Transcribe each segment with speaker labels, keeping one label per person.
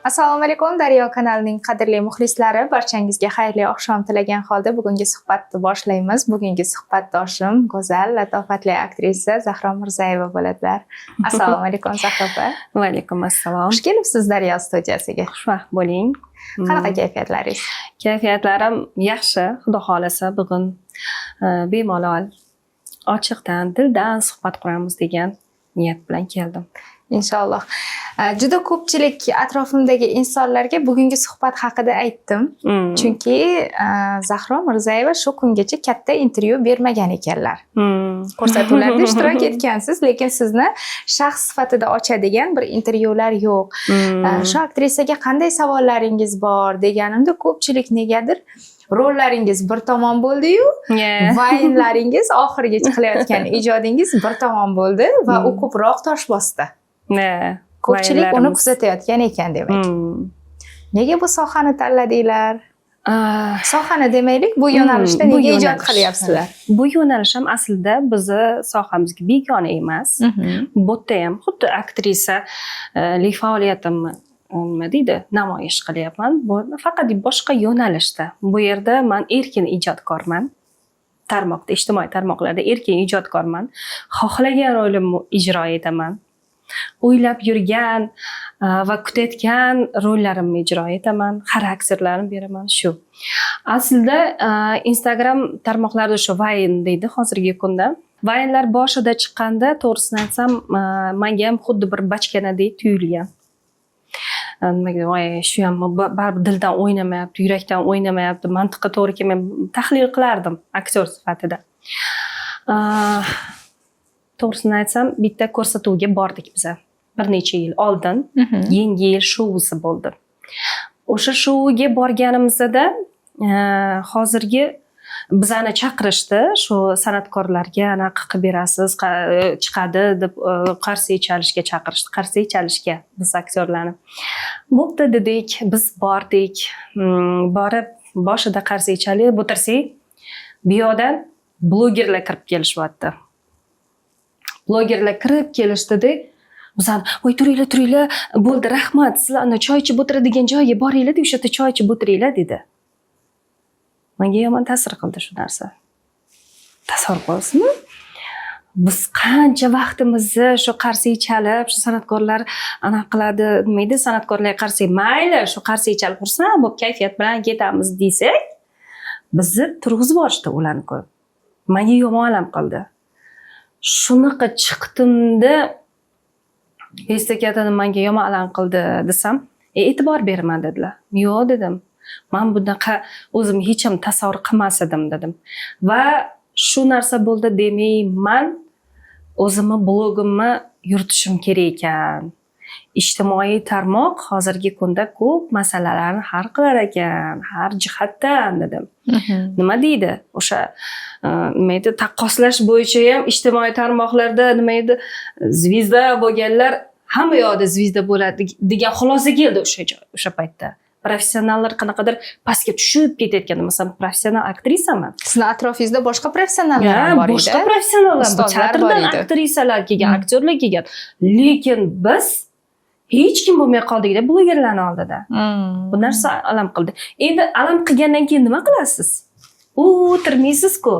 Speaker 1: Assalomu alaykum, Daryo kanalining qadrli muxlislari. Barchangizga xayrli oqshom tilagan holda bugungi suhbatni boshlaymiz. Bugungi suhbatdoshim go'zal, latofatli aktrisa Zahro Mirzayeva bo'ladilar. Assalomu alaykum, Zahro opa.
Speaker 2: Va alaykum assalom.
Speaker 1: Xush kelibsiz Daryo studiyasiga.
Speaker 2: Xushvaqt bo'ling.
Speaker 1: Qanaqa kayfiyatlaringiz?
Speaker 2: Kayfiyatlarim yaxshi. Xudo xohlasa, bugun bemalol, ochiqdan, dildan suhbat quramiz degan niyat bilan keldim.
Speaker 1: Inshaalloh. Juda ko'pchilik atrofimdagi insonlarga bugungi suhbat haqida aytdim. Chunki Zahro Mirzayeva shu kungacha katta intervyu bermagan ekanlar. Ko'rsatuvlarda ishtirok etgansiz, lekin sizni shaxs sifatida ochadigan bir intervyular yo'q. Shu aktrisaga qanday savollaringiz bor deganimda, ko'pchilik negadir rollaringiz bir tomon bo'ldi-yu, vaynlaringiz, oxirigacha qilayotgan ijodingiz bir tomon bo'ldi va u ko'proq tosh bosdi. Ko'pchilik uni
Speaker 2: vaynlarimiz.
Speaker 1: kuzatayotgan ekan demak. Nega bu sohani tanladinglar? Sohani demaylik, bu yo'nalishda
Speaker 2: Bu
Speaker 1: nega ijod
Speaker 2: yo'nalish.
Speaker 1: qilyapsizlar?
Speaker 2: Bu yo'nalish ham aslida bizni sohamizga begona emas. Bu yerda ham xuddi aktrisalik faoliyatimni, nima deydi, namoyish qilyapman. Bu faqat boshqa yo'nalishda. Bu yerda man erkin ijodkorman. Tarmoqda, ijtimoiy tarmoqlarda erkin ijodkorman. Xohlagan rolimni ijro etaman. O'ylab yurgan va kutayotgan rollarimni ijro etaman, xarakterlarimni beraman shu. Aslida Instagram tarmoqlarida shu vayn deydi hozirgi kunda. Vaynlar boshida chiqqanda, to'g'risini aytsam, menga ham xuddi bir bachkanadek tuyulgan. Nimaga, voy, shu ham baribir dildan o'ynamayapti, yurakdan o'ynamayapti, mantiqqa to'g'ri kelmayapti. Tahlil qilardim aktyor sifatida. To'g'risini aytsam, bitta ko'rsatuvga bordik biza bir necha yil oldin. Yangi yil shousi bo'ldi. O'sha shouga borganimizda hozirgi bizani chaqirishdi, shu san'atkorlarga anaqa qilib berasiz, chiqadi deb, qarsak chalishga chaqirishdi, qarsak chalishga biz aktyorlarni. Bo'pti dedik, biz bordik. Borib boshida qarsak chalib o'tirsak, bu yoqdan blogerlar kirib kelishyapti. Blogerlar kirib kelishdida, bizani: "Voy, turinglar, turinglar, bo'ldi, rahmat, sizlarni choy ichib o'tiradigan joyga boringlar", deb, "o'sha yerda choy ichib o'tiringlar", dedi. Menga yomon ta'sir qildi shu narsa. Tasavvur qilasizmi, biz qancha vaqtimizni shu qarsak chalib, shu san'atkorlar anaqa qiladi, nima edi, san'atkorlarga qarsak, mayli, shu qarsak chalib, xursand bo'lib, kayfiyat bilan ketamiz desak, bizni turg'izib yuborishdi. Ularni ko'rib manga yomon alam qildi. Shunaqa chiqdimda, esda manga yomon alam qildi desam, "E'tibor berma", dedilar. "Yo'q", dedim, "man bunaqa o'zim hech ham tasavvur qilmas edim", dedim. Va shu narsa bo'ldi. Demak, man o'zimni blogimni yuritishim kerak ekan, ijtimoiy tarmoq hozirgi kunda ko'p masalalarni hal qilar ekan har jihatdan, dedim. Nima deydi, o'sha nima edi, taqqoslash bo'yicha ham ijtimoiy tarmoqlarda, nima edi, звезда bo'lganlar hamma yoqda звезда bo'ladi degan xulosa keldi o'sha joy. O'sha paytda professionallar qanaqadir pastga tushib ketayotganda, masalan, professional aktrisaman.
Speaker 1: Sizni atrofingizda boshqa professionallar ham bor edi.
Speaker 2: Boshqa professionallar, bu
Speaker 1: Ustozlar bor
Speaker 2: teatrdan
Speaker 1: edi.
Speaker 2: aktrisalar kelgan, aktyorlar kelgan, lekin biz hech kim bo'lmay qoldikda blogerlarni oldida. Bu narsa alam qildi. Endi alam qilgandan keyin nima qilasiz? O'tirmaysizku.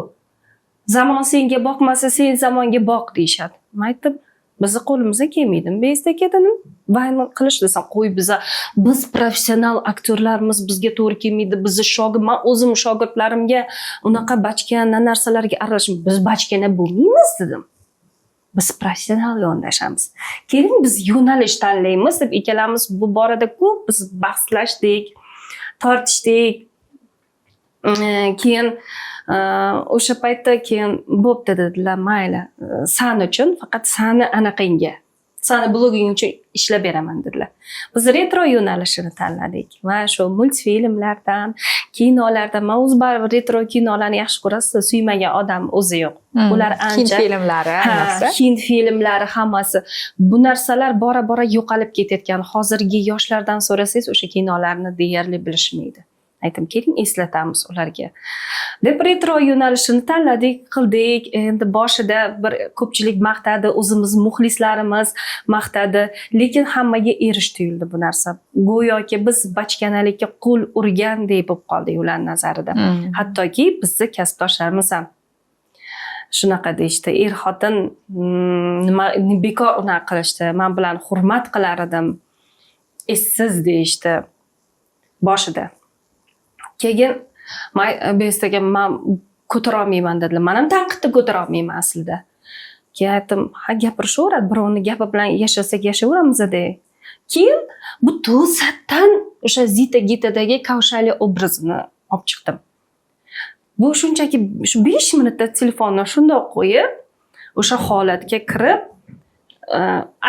Speaker 2: "Zamon senga boqmasa, sen zamonga boq", deyishadi. Man aytdim, "Bizni qo'limizdan kelmaydi, aka", dedim, "Vayn qilish", desam, "Qo'y, biz professional aktyorlarmiz, bizga to'g'ri kelmaydi, bizni shogird, man o'zim shogirdlarimga unaqa bachkana narsalarga aralashib, biz bachkana bo'lmaymiz", dedim. "Biz professional yondashamiz, keling, biz yo'nalish tanlaymiz", deb ikkalamiz bu borada ko'p biz bahslashdik, tortishdik. Keyin o'sha paytda keyin "Bo'pti", dedilar, "mayli, san uchun, faqat sani anaqangga, sani bloging uchun ishlab beraman", dedilar. Biz retro yo'nalishini tanladik va shu multfilmlardan, kinolardan. Man o'zi baribir retro kinolarni yaxshi ko'rasiz, suymagan odam o'zi yo'q. Ular
Speaker 1: Hind
Speaker 2: ancha
Speaker 1: filmlari
Speaker 2: ha,
Speaker 1: ayniqsa.
Speaker 2: Hind filmlari hammasi. Bu narsalar bora bora yo'qolib ketayotgan. Hozirgi yoshlardan so'rasangiz, o'sha kinolarni deyarli bilishmaydi. Aytdim, keling, eslatamiz ularga deb retro yo'nalishini tanladik, qildik. Endi boshida bir ko'pchilik maqtadi, o'zimiz muxlislarimiz maqtadi, lekin hammaga erish tuyuldi bu narsa. Go'yoki biz bachkanalikka qo'l urgandek bo'lib qoldik ularni nazarida. Hattoki bizni kasbdoshlarimiz ham shunaqa deyishdi: er xotin nima bekor unaqa qilishdi, man bilan hurmat qilar edim, essiz deyishdi boshida. Keyin bestaga man ko'tarolmayman dedilar. Man ham tanqidni ko'tarolmayman aslida. Keyin aytdim, ha, gapirishaveradi, birovni gapi bilan yashasak, yashayveramizda. Keyin bu to'satdan o'sha Zita Gitadagi Kaushalya obrazini olib chiqdim. Bu shunchaki shu 5 minutda telefonni shundoq qo'yib, o'sha holatga kirib,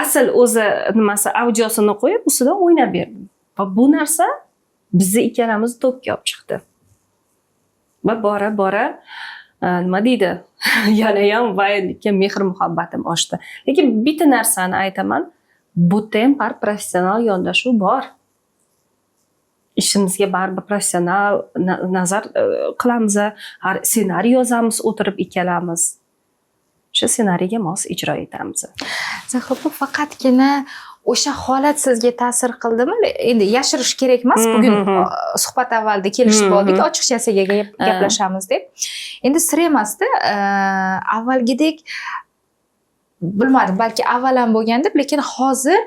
Speaker 2: asl o'zi nimasi, audiosini qo'yib, ustidan o'ynab berdim va bu narsa bizni ikkalamizni topga olib chiqdi va bora bora nima deydi, yanayam vaynga mehr muhabbatim oshdi. Lekin bitta narsani aytaman, bu yerda ham baribir professional yondashuv bor. Ishimizga baribir professional nazar qilamiz, har ssenariy yozamiz o'tirib ikkalamiz, o'sha ssenariyga mos ijro etamiz.
Speaker 1: Zahra opa, faqatgina o'sha holat sizga ta'sir qildimi? Endi yashirish kerak emas, bugun suhbat avvalida kelishib oldik, ochiqchasiga gaplashamiz deb. Endi sir emasda, avvalgidek, bilmadim, balki avval ham bo'lgandir, lekin hozir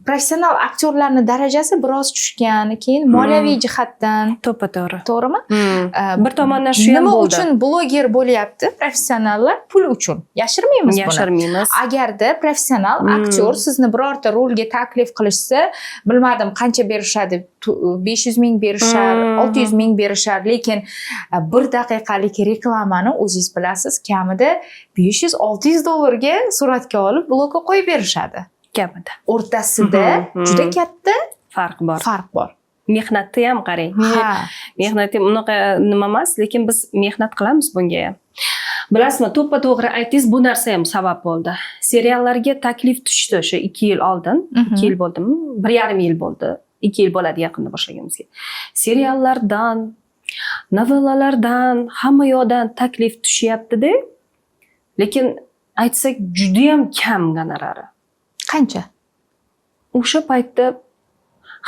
Speaker 1: professional aktyorlarni darajasi biroz tushgan, keyin moliyaviy jihatdan.
Speaker 2: To'ppa to'g'ri.
Speaker 1: To'g'rimi?
Speaker 2: Bir tomondan shu ham
Speaker 1: Nima
Speaker 2: bo'ldi.
Speaker 1: uchun bloger bo'lyapti professionallar? Pul uchun, yashirmaymiz buni.
Speaker 2: Yashirmaymiz.
Speaker 1: Agarda professional aktyor sizni birorta rolga taklif qilishsa, bilmadim, qancha berishadi, 500 ming berishar, 600 ming berishar, lekin bir daqiqalik reklamani, o'zingiz bilasiz, kamida 500-600 dollarga suratga olib, blogga qo'yib berishadi.
Speaker 2: Kamida.
Speaker 1: O'rtasida juda katta
Speaker 2: farq bor.
Speaker 1: Farq bor.
Speaker 2: Mehnatni ham qarang, mehnat ham unaqa nima emas, lekin biz mehnat qilamiz bunga ham. Bilasizmi, to'ppa to'g'ri aytdingiz, bu narsa ham sabab bo'ldi. Seriallarga taklif tushdi o'sha 2 yil oldin. 2 yil bo'ldimi, 1,5 yil bo'ldi, 2 yil bo'ladi yaqinda boshlaganimizga. Seriallardan, novellalardan, hamma yoqdan taklif tushyaptida, lekin aytsak, judayam kam gonorari.
Speaker 1: Qancha?
Speaker 2: O'sha paytda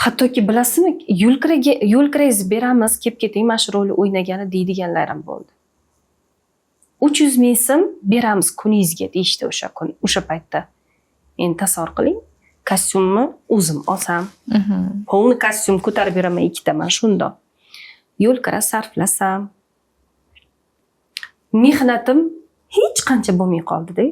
Speaker 2: hattoki, bilasizmi, yo'lkiraga, yo'lkirangizni beramiz, kelib keting, mana shu rolni o'ynagani deydiganlar ham bo'ldi. 300 ming so'm beramiz kuningizga deyishdi o'sha kun, o'sha paytda. Endi tasavvur qiling, kostyumni o'zim olsam, полный kostyum ko'tarib beraman ikkita man shundoq, yo'l kira sarflasam, mehnatim hech qancha bo'lmay qoldida.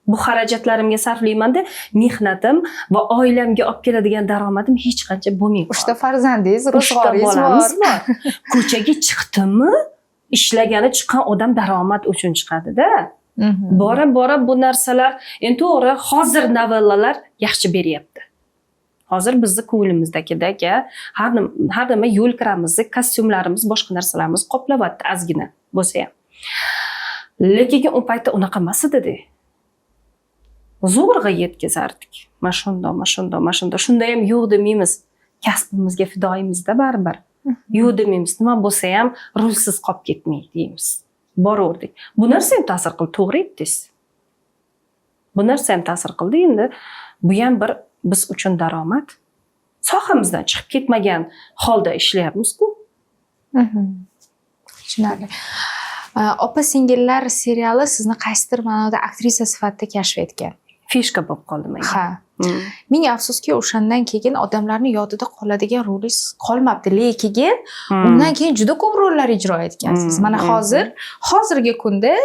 Speaker 2: Bu xarajatlarimga sarflaymanda, mehnatim va oilamga olib keladigan daromadim hech qancha bo'lmay qoldi.
Speaker 1: Uchta farzandingiz,
Speaker 2: Uchta
Speaker 1: ro'zg'oringiz
Speaker 2: bolamiz
Speaker 1: bor.
Speaker 2: bor. Ko'chaga chiqdimmi, ishlagani chiqqan odam daromad uchun chiqadida. Bora bora bu narsalar, endi to'g'ri, hozir novellalar yaxshi beryapti. Hozir bizni ko'nglimizdagidak har nima, yo'l kiramizni, kostyumlarimiz, boshqa narsalarimiz qoplayapti ozgina bo'lsa ham. Lekin u paytda unaqa emas edida, zo'rg'a yetkazardik. Mana shundoq, mana shundoq, mana shundoq. Shunda ham yo'q demaymiz, kasbimizga fidoyimizda baribir. Yo'q demaymiz, nima bo'lsa ham rolsiz qolib ketmaylik deymiz, boraverdik. Bu narsa ham ta'sir qildi, to'g'ri aytdingiz, bu narsa ham ta'sir qildi. Endi bu ham bir biz uchun daromad, sohamizdan chiqib ketmagan holda ishlayapmizku.
Speaker 1: Tushunarli. Opa singillar seriali sizni qaysidir ma'noda aktrisa sifatida kashf etgan.
Speaker 2: Фишка bo'lib qoldi menga.
Speaker 1: Ha. Ming afsuski, o'shandan keyin odamlarni yodida qoladigan rolingiz qolmabdi, lekin undan keyin juda ko'p rollar ijro etgansiz. Mana hozirgi kunda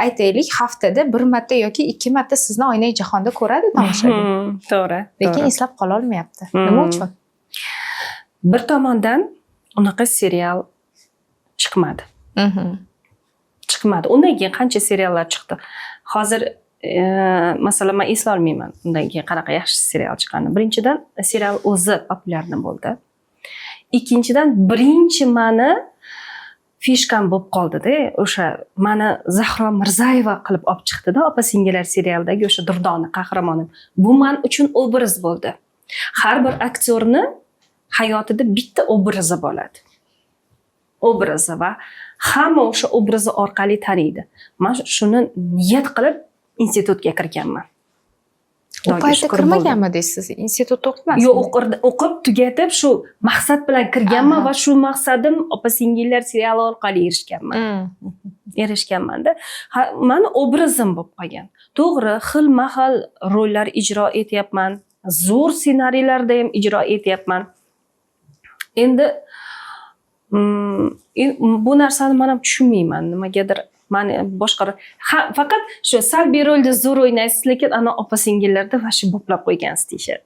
Speaker 1: aytaylik, haftada bir marta yoki ikki marta sizni oynai jahonda ko'radi tomoshabin.
Speaker 2: To'g'ri.
Speaker 1: Lekin eslab qololmayapti. Nima uchun?
Speaker 2: Bir tomondan unaqa serial chiqmadi. Chiqmadi. Undan keyin qancha seriallar chiqdi. Hozir masalan, man eslolmayman undan keyin qanaqa yaxshi serial chiqqanini. Birinchidan, serial o'zi популярный bo'ldi. Ikkinchidan, birinchi mani фишка m bo'lib qoldida, o'sha mani Zahro Mirzayeva qilib olib chiqdida opa singillar serialidagi o'sha Durdona qahramonim. Bu man uchun obraz bo'ldi. Har bir aktyorni Hayotida bitta obrazi bo'ladi. Obrazi va hamma o'sha obrazi orqali taniydi. Man shuni niyat qilib institutga kirganman.
Speaker 1: U
Speaker 2: Xudoga
Speaker 1: paytda
Speaker 2: shukur, bo'ldi.
Speaker 1: kirmaganmidingiz siz? Institutda o'qimasdingiz?
Speaker 2: Yo'q, o'qib tugatib, shu maqsad bilan kirganman va shu maqsadim opa singillar seriali orqali erishganman. Erishganmanda. Ha, mani obrazim bo'lib qolgan. To'g'ri, xilma xil rollar ijro etyapman, zo'r ssenariylarda ham ijro etyapman. Endi bu narsani man ham tushunmayman, nimagadir mani boshqa, ha, faqat shu salbiy rolda zo'r o'ynaysiz, lekin ana opa singillarda вообще boplab qo'ygansiz deyishadi.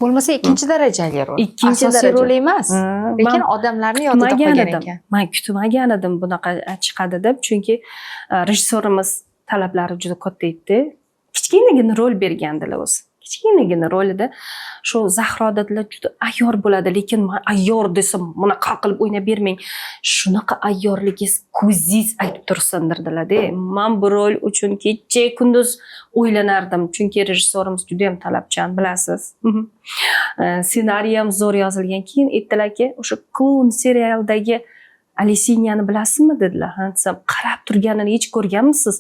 Speaker 1: Bo'lmasa ikkinchi darajali rol.
Speaker 2: Ikkinchi
Speaker 1: Asosiy
Speaker 2: daraja.
Speaker 1: rol emas. Lekin odamlarni yodida
Speaker 2: Kutmagan
Speaker 1: qolgan
Speaker 2: edim.
Speaker 1: ekan.
Speaker 2: Man kutmagan edim bunaqa chiqadi deb, chunki rejissyorimiz talablari juda katta edi. Kichkinagina rol bergandilar o'zi. Kichkinagina rolida shu Zahro dedilar, juda ayyor bo'ladi, lekin man ayyor desam bunaqa qilib o'ynab bermang. Shunaqa ayyorligingiz ko'zingiz aytib tursin dedilar-da. Man bu rol uchun kecha kunduz o'ylanardim, chunki rejissyorimiz juda ham talabchan, bilasiz. Ssenariy ham zo'r yozilgan. Keyin aytdilarki, o'sha Kloun serialidagi Alisinyani bilasizmi dedilar. Ha desam, qarab turganini hech ko'rganmisiz?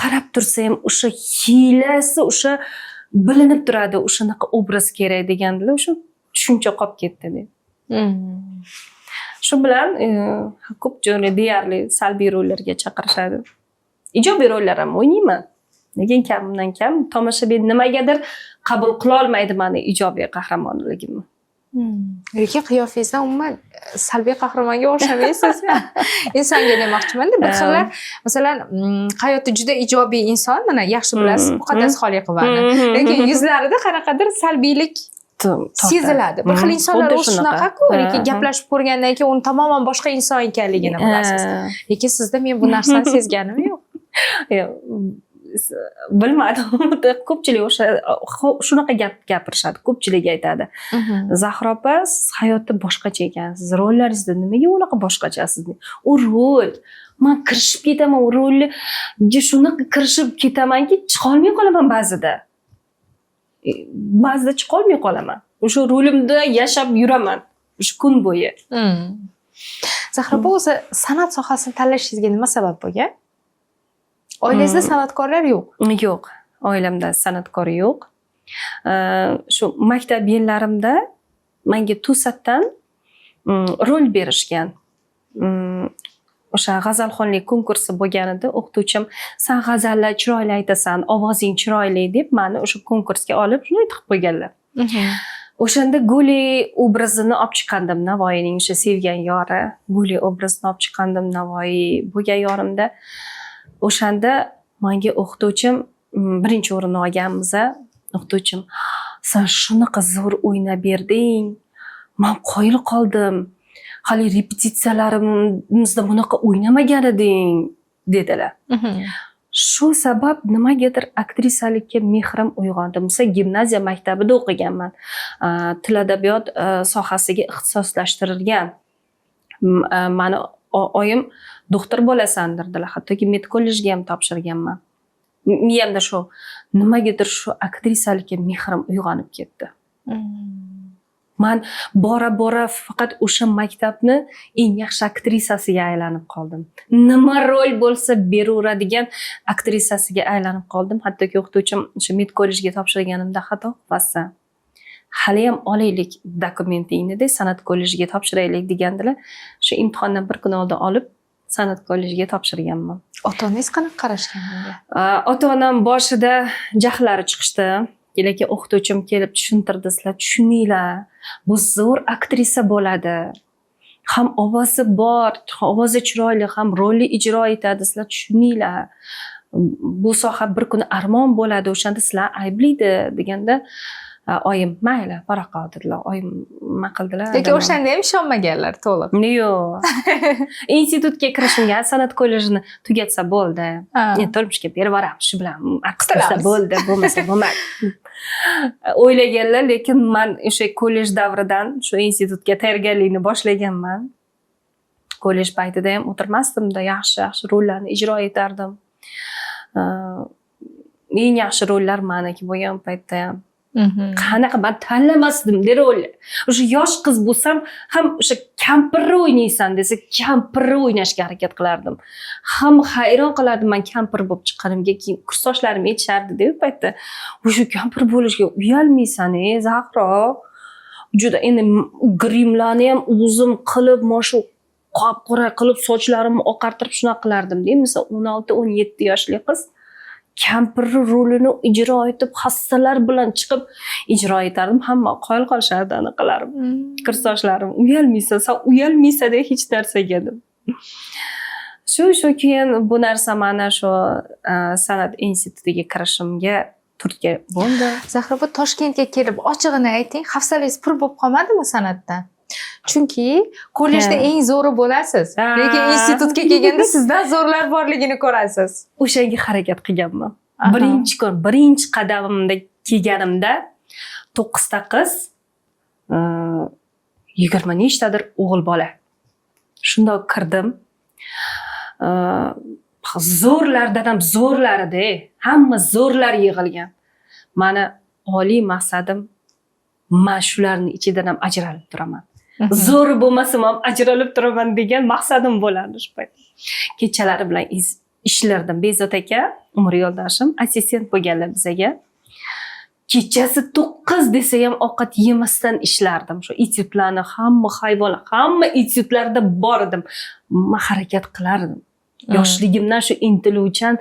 Speaker 2: Qarab tursa ham o'sha hiylasi o'sha bilinib turadi, o'shanaqa obraz kerak degandilar. O'sha tushuncha qolib ketdi deb. Shu bilan ko'p joyda deyarli salbiy rollarga chaqirishadi. Ijobiy rollar ham o'ynayman. Lekin kamdan kam tomoshabin nimagadir qabul qilolmaydi mani ijobiy qahramonligimni.
Speaker 1: Lekin qiyofangizdan umuman salbiy qahramonga o'xshamaysiz. Insonga demoqchimanda, bir xillar, masalan, hayotda juda ijobiy inson, mana yaxshi bilasiz, Muqaddas Xoliqovani. Lekin yuzlarida qanaqadir salbiylik seziladi. Bir xil insonlar
Speaker 2: Xuddi
Speaker 1: o'zi shunaqaku, lekin gaplashib ko'rgandan keyin uni tamoman boshqa inson ekanligini bilasiz. Lekin sizda men bu narsani sezganim yo'q.
Speaker 2: Yo'q, bilmadim. Ko'pchilik o'sha shunaqa gap gapirishadi, ko'pchilik aytadi. Zahra opa, siz hayotda boshqacha ekansiz, rollaringizda nimaga unaqa boshqachasiz? U rol. Man kirishib ketaman, u rolga shunaqa kirishib ketamanki, chiqolmay qolaman ba'zida. Ba'zida chiqolmay qolaman. O'sha rolimda yashab yuraman o'sha kun bo'yi.
Speaker 1: Zahra opa, o'zi san'at sohasini tanlashingizga nima sabab bo'lgan? Oilangizda san'atkorlar yo'q.
Speaker 2: Yo'q, oilamda san'atkor yo'q. Shu maktab yillarimda menga to'satdan rol berishgan. O'sha g'azalxonlik konkursi bo'lganida o'qituvchim san g'azallar chiroyli aytasan, ovozing chiroyli deb mani o'sha konkursga olib shunday tiqib qo'yganlar. O'shanda Guli obrazini olib chiqqandim, Navoiyning o'sha sevgan yori Guli obrazini olib chiqqandim Navoiy bo'lgan yorimda. O'shanda menga o'qituvchim, birinchi o'rinni olganmiz, o'qituvchim san shunaqa zo'r o'ynab berding, man qoyil qoldim, hali repetitsiyalarimizda bunaqa o'ynamagan eding dedilar. Shu sabab nimagadir aktrisalikka mehrim uyg'ondi. Misol, gimnaziya maktabida o'qiganman, til adabiyot sohasiga ixtisoslashtirilgan. Mani oyim doktor bo'lasan dedilar, hattoki med kollejga ham topshirganman. Miyamda shu nimagadir shu aktrisalikka mehrim uyg'onib ketdi. Man bora bora faqat o'sha maktabni eng yaxshi aktrisasiga aylanib qoldim. Nima rol bo'lsa beraveradigan aktrisasiga aylanib qoldim. Hattoki o'qituvchim o'sha med kollejga topshirganimda xato qilibsan, haliyam olaylik dokumentingni de, san'at kollejiga topshiraylik degandilar. Shu imtihondan bir kun oldin olib san'at kollejiga topshirganman.
Speaker 1: Ota onangiz qanaqa qarashgan bunga?
Speaker 2: Ota onam boshida jahllari chiqishdi, lekin o'qituvchim kelib tushuntirdi: sizlar tushuninglar, bu zo'r aktrisa bo'ladi, ham ovozi bor, ovozi chiroyli, ham rolli ijro etadi, sizlar tushuninglar, bu soha bir kuni armon bo'ladi, o'shanda sizlar ayblaydi deganda, oyim mayli, bora qol dedilar. Oyim nima qildilar?
Speaker 1: Lekin o'shanda ham ishonmaganlar to'liq.
Speaker 2: Yo'q, institutga kirishimga, san'at kollejini tugatsa bo'ldi, endi turmushga berib yuboramiz, shu bilan artist bo'lsa
Speaker 1: Qutulamiz.
Speaker 2: bo'ldi, bo'lmasa bo'lmadi o'ylaganlar. Lekin man o'sha kollej davridan shu institutga tayyorgarlikni boshlaganman. Kollej paytida ham o'tirmasdimda, yaxshi yaxshi rollarni ijro etardim. Eng yaxshi rollar maniki bo'lgan paytda ham. Qanaqa man tanlamasdim rolni. O'sha yosh qiz bo'lsam ham, o'sha kampirni o'ynaysan desa, kampirni o'ynashga harakat qilardim. Hamma hayron qolardi man kampir bo'lib chiqqanimga. Keyin kursdoshlarim aytishardi u paytda, o'sha kampir bo'lishga uyalmaysan, ey Zahro, juda. Endi grimlarni ham o'zim qilib, mana shu qop qora qilib, sochlarimni oqartirib, shunaqa qilardim. Misol, 16-17 yoshli qiz kampirni rolini ijro etib, hassalar bilan chiqib ijro etardim. Hamma qoyil qolishardi, anaqalarim, kursdoshlarim, uyalmaysan san, uyalmaysan hech narsaga deb. Shu keyin bu narsa mani shu san'at institutiga kirishimga turtki bo'ldi.
Speaker 1: Zahra opa, Toshkentga kelib, ochig'ini ayting, hafsalangiz pir bo'lib qolmadimi san'atdan? Chunki kollejda eng zo'ri bo'lasiz, lekin institutga kelganda sizdan zo'rlar borligini ko'rasiz.
Speaker 2: O'shanga harakat qilganman. Birinchi kun, birinchi qadamimda kelganimda to'qqizta qiz, 20 nechtadir o'g'il bola. Shundoq kirdim. Zo'rlardan ham zo'rlarida, hamma zo'rlar yig'ilgan. Mani oliy maqsadim, man shularni ichidan ham ajralib turaman, zo'ri bo'lmasam ham ajralib turaman degan maqsadim bo'lardi shu payt. Kechalari bilan ishlardim. Bezot aka, umr yo'ldoshim, assistent bo'lganlar bizaga. Kechasi 9 desa ham ovqat yemasdan ishlardim. Shu etyudlarni, hamma hayvon, hamma etyudlarda bor edim. Man harakat qilardim. Yoshligimdan shu intiluvchan,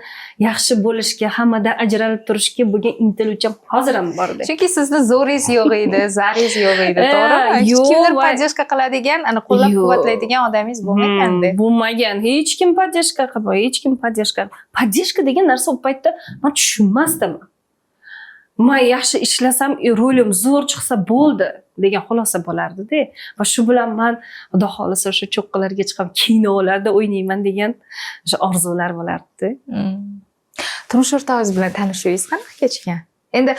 Speaker 2: yaxshi bo'lishga, hammadan ajralib turishga bo'lgan intiluvchan hozir ham borda.
Speaker 1: Chunki sizni zo'ringiz yo'q edi, zaringiz yo'q edi, to'g'rimi? Hech
Speaker 2: Yo'q,
Speaker 1: kimdir поддержка qiladigan, ana, qo'llab
Speaker 2: Yo'q.
Speaker 1: quvvatlaydigan odamingiz bo'lmaganda.
Speaker 2: Bo'lmagan. Hech kim поддержка qilmay, hech kim поддержка degan narsa u paytda man tushunmasdim. Man yaxshi ishlasam, rolim zo'r chiqsa bo'ldi degan xulosa bo'lardida. Va shu bilan man, xudo xohlasa, o'sha cho'qqilarga chiqib, kinolarda o'ynayman degan o'sha orzular bo'lardida.
Speaker 1: Turmush o'rtog'ingiz bilan tanishuvingiz qanaqa kechgan? Endi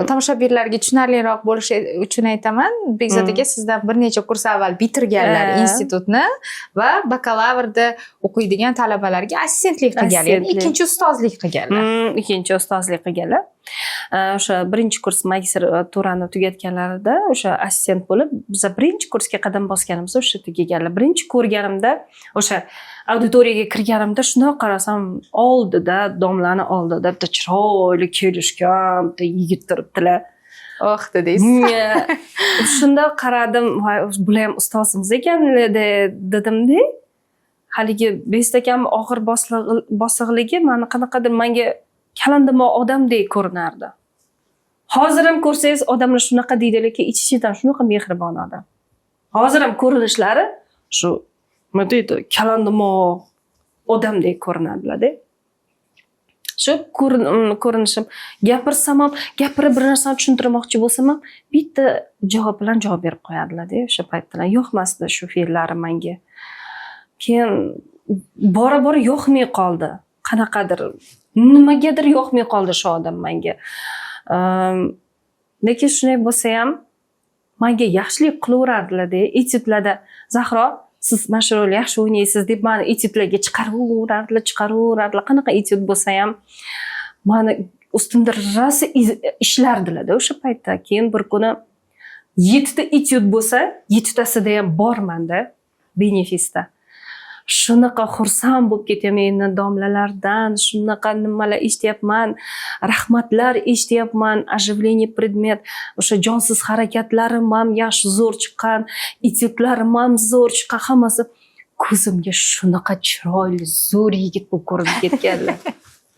Speaker 1: tomoshabinlarga tushunarliroq bo'lishi uchun aytaman, Bekzod aka sizdan bir necha kurs avval bitirganlar institutni va bakalavrda o'qiydigan talabalarga assistentlik qilganlar, ya'ni
Speaker 2: Assistentlik.
Speaker 1: ikkinchi ustozlik qilganlar.
Speaker 2: Ikkinchi ustozlik qilganlar. O'sha birinchi kurs magistraturani tugatganlarida o'sha assistent bo'lib, biza birinchi kursga qadam bosganimizda o'sha yerda kelganlar. Birinchi ko'rganimda, o'sha auditoriyaga kirganimda, shundoq qarasam, oldida, domlani oldida bitta chiroyli, kelishgan bitta yigit turibdilar.
Speaker 1: Oh, dedingiz.
Speaker 2: Shundoq qaradim, voy, bular ham ustozimiz ekan dedimda. Haligi Bekzod akam og'ir bosiqligi mani qanaqadir manga kalandimoq odamdek ko'rinardi. Hozir ham ko'rsangiz, odamlar shunaqa deydi, lekin ich ichidan shunaqa mehribon odam. Hozir ham ko'rinishlari shu, nima deydi, kalandimoq odamdek ko'rinadilarda. Shu ko'rinishim, gapirsam ham, gapirib bir narsani tushuntirmoqchi bo'lsam ham, bitta javob bilan javob berib qo'yadilarda. O'sha paytda yoqmasdi shu fe'llari manga. Keyin bora bora yoqmay qoldi, qanaqadir, nimagadir yoqmay qoldi shu odam manga. Lekin shunday bo'lsa ham manga yaxshilik qilaverardilarda. Etyudlarda, "Zahro, siz mana shu rolni yaxshi o'ynaysiz", deb mani etyudlarga chiqaraverardilar, chiqaraverardilar. Qanaqa etyud bo'lsa ham mani ustimda rosa ishlardilarda o'sha paytda. Keyin bir kuni yettita etyud bo'lsa, yettitasida ham bormanda benefisda. Shunaqa xursand bo'lib ketyapman endi domlalardan, shunaqa nimalar eshityapman, rahmatlar eshityapman, оживление предмет, o'sha jonsiz harakatlarim ham yaxshi, zo'r chiqqan, etyudlarim ham zo'r chiqqan, hammasi ko'zimga shunaqa chiroyli, zo'r yigit bo'lib ko'rinib ketganlar.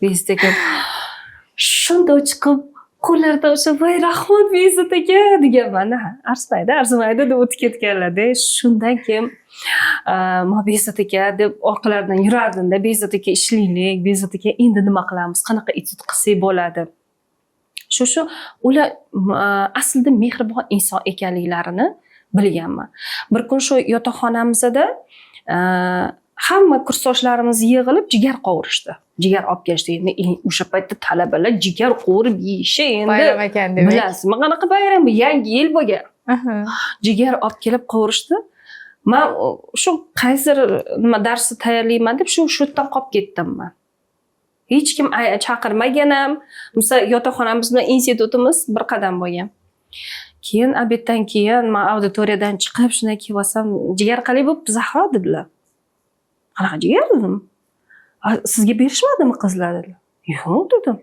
Speaker 2: Bekzod aka shundoq chiqib, qo'llarida o'sha, "Voy, rahmat, Bekzod aka", deganman. "Ha, arzimaydi, arzimaydi", deb o'tib ketganlarda. Shundan keyin man "Bekzod aka" deb orqalaridan yurardimda. "Bekzod aka, ishlaylik, Bekzod aka, endi nima qilamiz, qanaqa etyud qilsak bo'ladi?" Shu ular aslida mehribon inson ekanliklarini bilganman. Bir kun shu yotoqxonamizda hamma kursdoshlarimiz yig'ilib jigar qovurishdi, jigar olib kelishdi. Endi o'sha paytda talabalar jigar qovurib yeyishi endi
Speaker 1: Bayram ekan demak.
Speaker 2: Bilasizmi, qanaqa bayram bu, yangi yil bo'lgan. Jigar olib kelib qovurishdi. Man shu qaysidir nima darsni tayyorlayman deb shu yerdan qolib ketdim man. Hech kim chaqirmagan ham. Misol, yotoqxonamiz bilan institutimiz bir qadam bo'lgan. Keyin обед dan keyin man auditoriyadan chiqib, shunday kiyib olsam, "Jigar qalay bo'pti, Zahro?" dedilar. "Qanaqa jigar?" dedim. "Sizga berishmadimi qizlar?" dedilar. "Yo'q", dedim.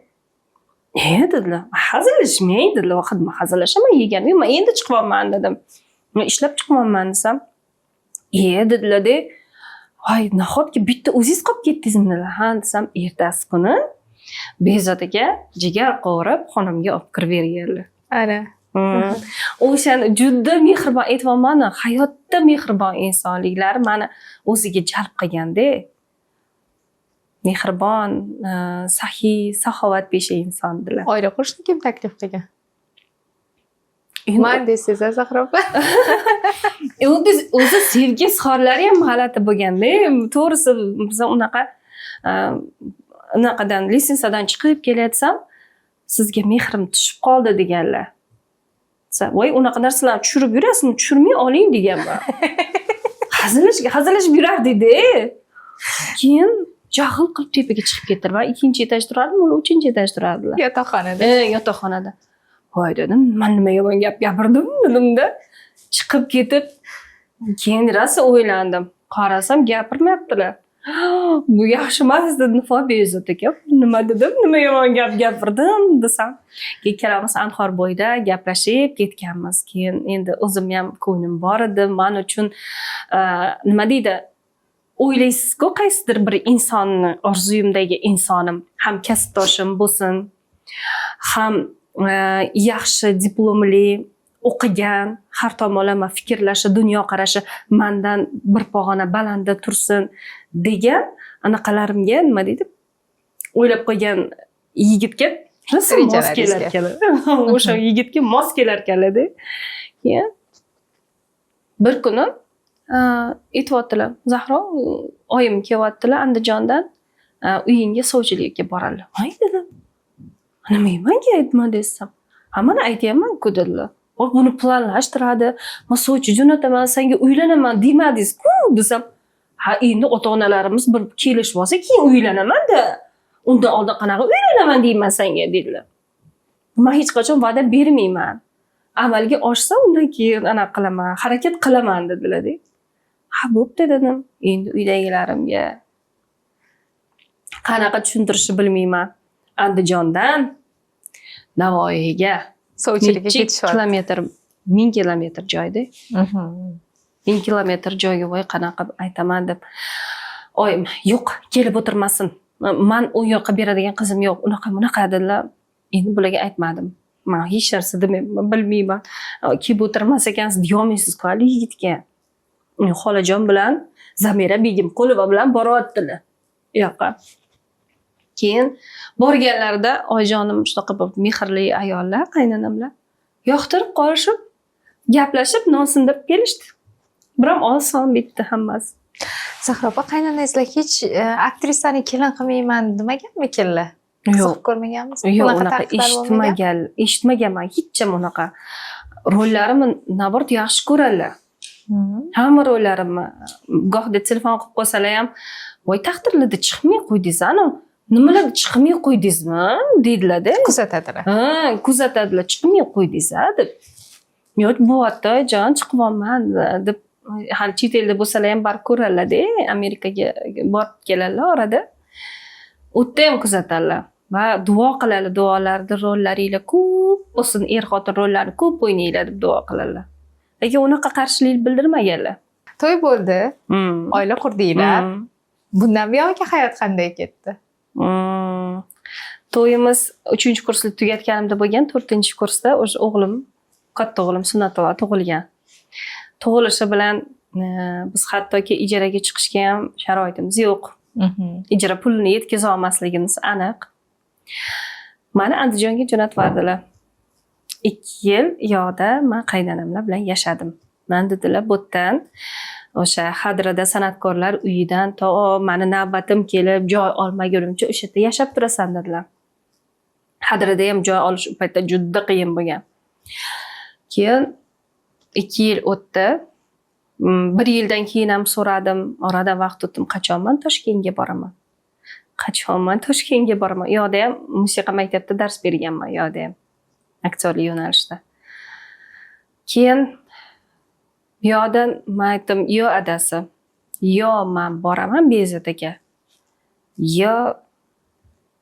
Speaker 2: "E", dedilar. "Hazillashmang", dedilar. "Vaqt man hazillashaman, yeganim yo'q, man endi chiqyapman", dedim. "Men ishlab chiqyapman", desam, "E", dedilar-da. "Voy, nahotki bitta o'zingiz qolib ketdingizmi?" dedilar. "Ha", desam, ertasi kuni Behzod aka jigar qovurib xonamga olib kirib berganlar.
Speaker 1: Ana.
Speaker 2: O'shani juda mehribon, aytyapmanu, hayotda mehribon insonliklari mani o'ziga jalb qilganda. Mehribon, saxiy, saxovatpesha insondilar.
Speaker 1: Oila qurishni kim taklif qilgan? Man desangiz, Zahra opa.
Speaker 2: O'zi sevgi izhorlari ham g'alati bo'lganda. To'g'risi, biz unaqa unaqadan лестница dan chiqib kelayotsam, "Sizga mehrim tushib qoldi", deganlar. "Voy, unaqa narsalarni tushirib yurasizmi, tushirmay oling", deganman. Hazillashib yurardikda. Keyin jahl qilib tepaga chiqib ketdilar. Man ikkinchi etaj turardim, ular uchinchi etaj turardilar.
Speaker 1: Yotoqxonada.
Speaker 2: E, yotoqxonada. "Voy", dedim, "man nima yomon gap gapirdim?" dedimda. Chiqib ketib, keyin rosa o'ylandim. Qarasam, gapirmayaptilar. "Bu yaxshi emas", dedim. "Voy, Behzod aka, nima dedim, nima yomon gap gapirdim?" desam, keyin ikkalamiz anhor bo'yida gaplashib ketganmiz. Keyin endi o'zimni ham ko'nglim bor edi. Man uchun nima deydi, o'ylaysizku, qaysidir bir insonni, orzuyimdagi insonim ham kasbdoshim bo'lsin, ham yaxshi diplomli, o'qigan, har tomonlama fikrlashi, dunyoqarashi mandan bir pog'ona balandda tursin degan anaqalarimga, nima deydi, o'ylab qo'ygan yigitga rosa mos kelar ekan, o'sha yigitga mos kelar ekanlarda. Keyin bir kuni aytyaptilar: "Zahro, oyim kelyaptilar Andijondan, uyingga sovchilikka boradilar". "Voy", dedim, "nimaga manga aytma?" desam, "Ha, mana aytyapman-ku", dedilar. "Buni planlashtiradi, man sovchi jo'nataman, sanga uylanaman demadingiz-ku", desam, "Ha, endi ota onalarimiz bir kelishib olsa, keyin uylanamanda, undan oldin qanaqa uylanaman deyman senga", dedilar. "Man hech qachon va'da bermayman, amalga oshsa, undan keyin anaqa qilaman, harakat qilaman", dedilarda. "Ha, bo'pti", dedim. Endi uydagilarimga qanaqa tushuntirishni bilmayman. Andijondan Navoiyga
Speaker 1: sovchilikka
Speaker 2: nechi
Speaker 1: ketishyapti.
Speaker 2: kilometr, 1000 kilometr joyda. 1000 kilometr joyga, voy, qanaqa qilib aytaman deb. Oyim: "Yo'q, kelib o'tirmasin, man u yoqqa beradigan qizim yo'q", unaqa bunaqa dedilar. Endi bularga aytmadim, man hech narsa demayman, bilmayman. "Kelib o'tirmas ekansiz", deyolmaysizku haligi yigitga. Xolajon bilan Zamira Begimqulova bilan boryaptilar u yoqqa. Keyin borganlarida oyijonim shunaqa bir mehrli ayollar, qaynonamlar yoqtirib qolishib, gaplashib, non sindirib kelishdi. Biram oson bitdi hammasi.
Speaker 1: Zahra opa, qaynonangizlar hech aktrisani kelin qilmayman demaganmikinlar?
Speaker 2: Yo'q.
Speaker 1: Qiziqib ko'rmaganmiz?
Speaker 2: Yo'q, unaqa
Speaker 1: taqiqlar bo'lmagan?
Speaker 2: Eshitmaganman hecham unaqa. Rollarimni наоборот yaxshi ko'radilar. Hamma rollarimni gohida telefon qilib qo'ysalar ham, "Voy, taqdirlarda chiqmay qo'ydingiz, anavi nimalar chiqmay qo'ydingizmi?" deydilarda.
Speaker 1: Kuzatadilar.
Speaker 2: Ha, kuzatadilar, "Chiqmay qo'ydingiz a", deb. "Yo'q, bo'lyapti, oyijon, chiqyapman", deb. Hali chet elda bo'lsalar ham baribir ko'radilarda, Amerikaga borib keladilar orada, u yerda ham kuzatadilar va duo qiladi. Duolarida "Rollaringlar ko'p bo'lsin, er xotin rollarini ko'p o'ynanglar", deb duo qiladilar. Lekin unaqa qarshilik bildirmaganlar.
Speaker 1: To'y bo'ldi, oila qurdinglar. Bundan buyog'iga hayot qanday ketdi?
Speaker 2: To'yimiz uchinchi kursni tugatganimda bo'lgan. To'rtinchi kursda o'sha o'g'lim, katta o'g'lim Sunnatullo tug'ilgan. Tug'ilishi bilan biz hattoki ijaraga chiqishga ham sharoitimiz yo'q, ijara pulini yetkaza olmasligimiz aniq. Mani Andijonga jo'natib yubordilar. 2 yil u yoqda man qaynonamlar bilan yashadim. Man, dedilar, bu yerdan, o'sha Hadrada san'atkorlar uyidan to mani navbatim kelib joy olmagunimcha o'sha yerda yashab turasan, dedilar. Hadrada ham joy olish u paytda juda qiyin bo'lgan. Keyin 2 yil o'tdi. Bir yildan keyin ham so'radim, oradan vaqt o'tdim, qachon man Toshkentga boraman? Qachon man Toshkentga boraman? U yoqda ham musiqa maktabida dars berganman, u yoqda ham aktyorlik yo'nalishida. Keyin bu yoqdan man aytdim: yo adasi, yo man boraman Bezat aka, yo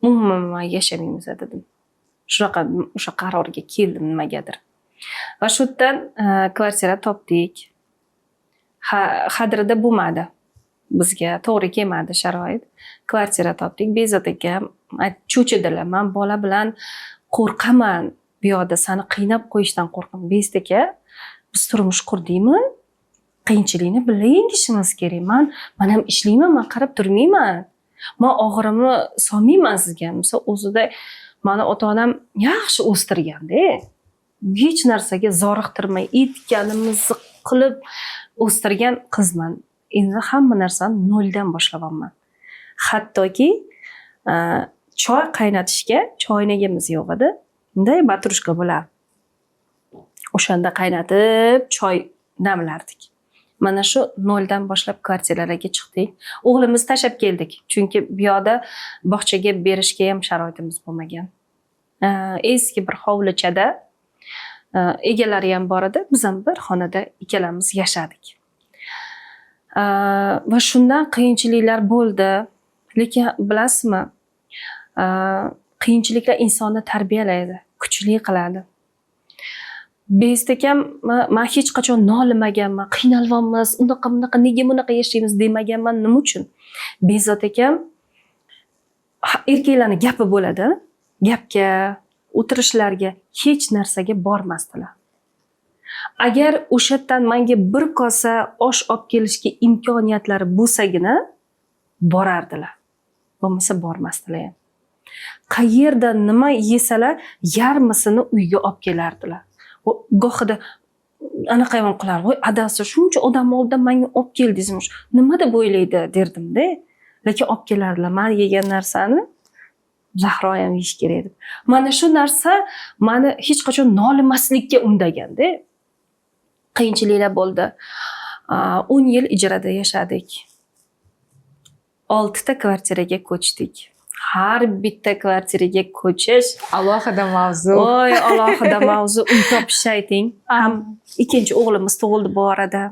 Speaker 2: umuman man yashamaymiz, dedim. Shunaqa o'sha qarorga keldim nimagadir. Va shu yerdan kvartira topdik. Xadirda bo'lmadi, bizga to'g'ri kelmadi sharoit. Kvartira topdik. Bezat aka cho'chidilar: man bola bilan qo'rqaman, bu yoqda sani qiynab qo'yishdan qo'rqaman. Bezat aka, biz turmush qurdikmi, qiyinchilikni birga yengishimiz kerak. Man ham ishlayman, man qarab turmayman, man og'irimni solmayman sizga. Misol, o'zida mani ota onam yaxshi o'stirganda, hech narsaga zoriqtirmay, aytganimizni qilib o'stirgan qizman. Endi hamma narsani noldan boshlayapman. Hattoki choy qaynatishga choynagimiz yo'q edi, bunday ватрушка bo'lardi, o'shanda qaynatib choy damlardik. Mana shu noldan boshlab kvartiralarga chiqdik. O'g'limizni tashlab keldik, chunki bu yoqda bog'chaga berishga ham sharoitimiz bo'lmagan. Eski bir hovlichada egalari ham bor edi, biz ham bir xonada ikkalamiz yashadik. Va shundan qiyinchiliklar bo'ldi, lekin bilasizmi, qiyinchiliklar insonni tarbiyalaydi, kuchli qiladi. Bezat akam, man hech qachon nolimaganman, qiynalyapmiz, unaqa bunaqa, nega bunaqa yashaymiz demaganman. Nima uchun? Bezat akam, erkaklarni gapi bo'ladi, gapga, o'tirishlarga, hech narsaga bormasdilar. Agar o'sha yerdan manga bir kosa osh olib kelishga imkoniyatlari bo'lsagina borardilar, bo'lmasa bormasdilar ham. Qayerda nima yesalar, yarmisini uyga olib kelardilar. Gohida anaqa ham qilardi: voy adasi, shuncha odam oldida manga olib keldingizmi, nima deb o'ylaydi, derdimda. Lekin olib kelardilar, man yegan narsani Zahro ham yeyish kerak deb. Mana shu narsa mani hech qachon nolimaslikka undaganda. Qiyinchiliklar bo'ldi. 10 yil ijarada yashadik, oltita kvartiraga ko'chdik. Har bitta kvartiraga ko'chish
Speaker 1: alohida mavzu.
Speaker 2: Voy, alohida mavzu. Uy topishni ayting. Ham ikkinchi o'g'limiz tug'ildi bu orada.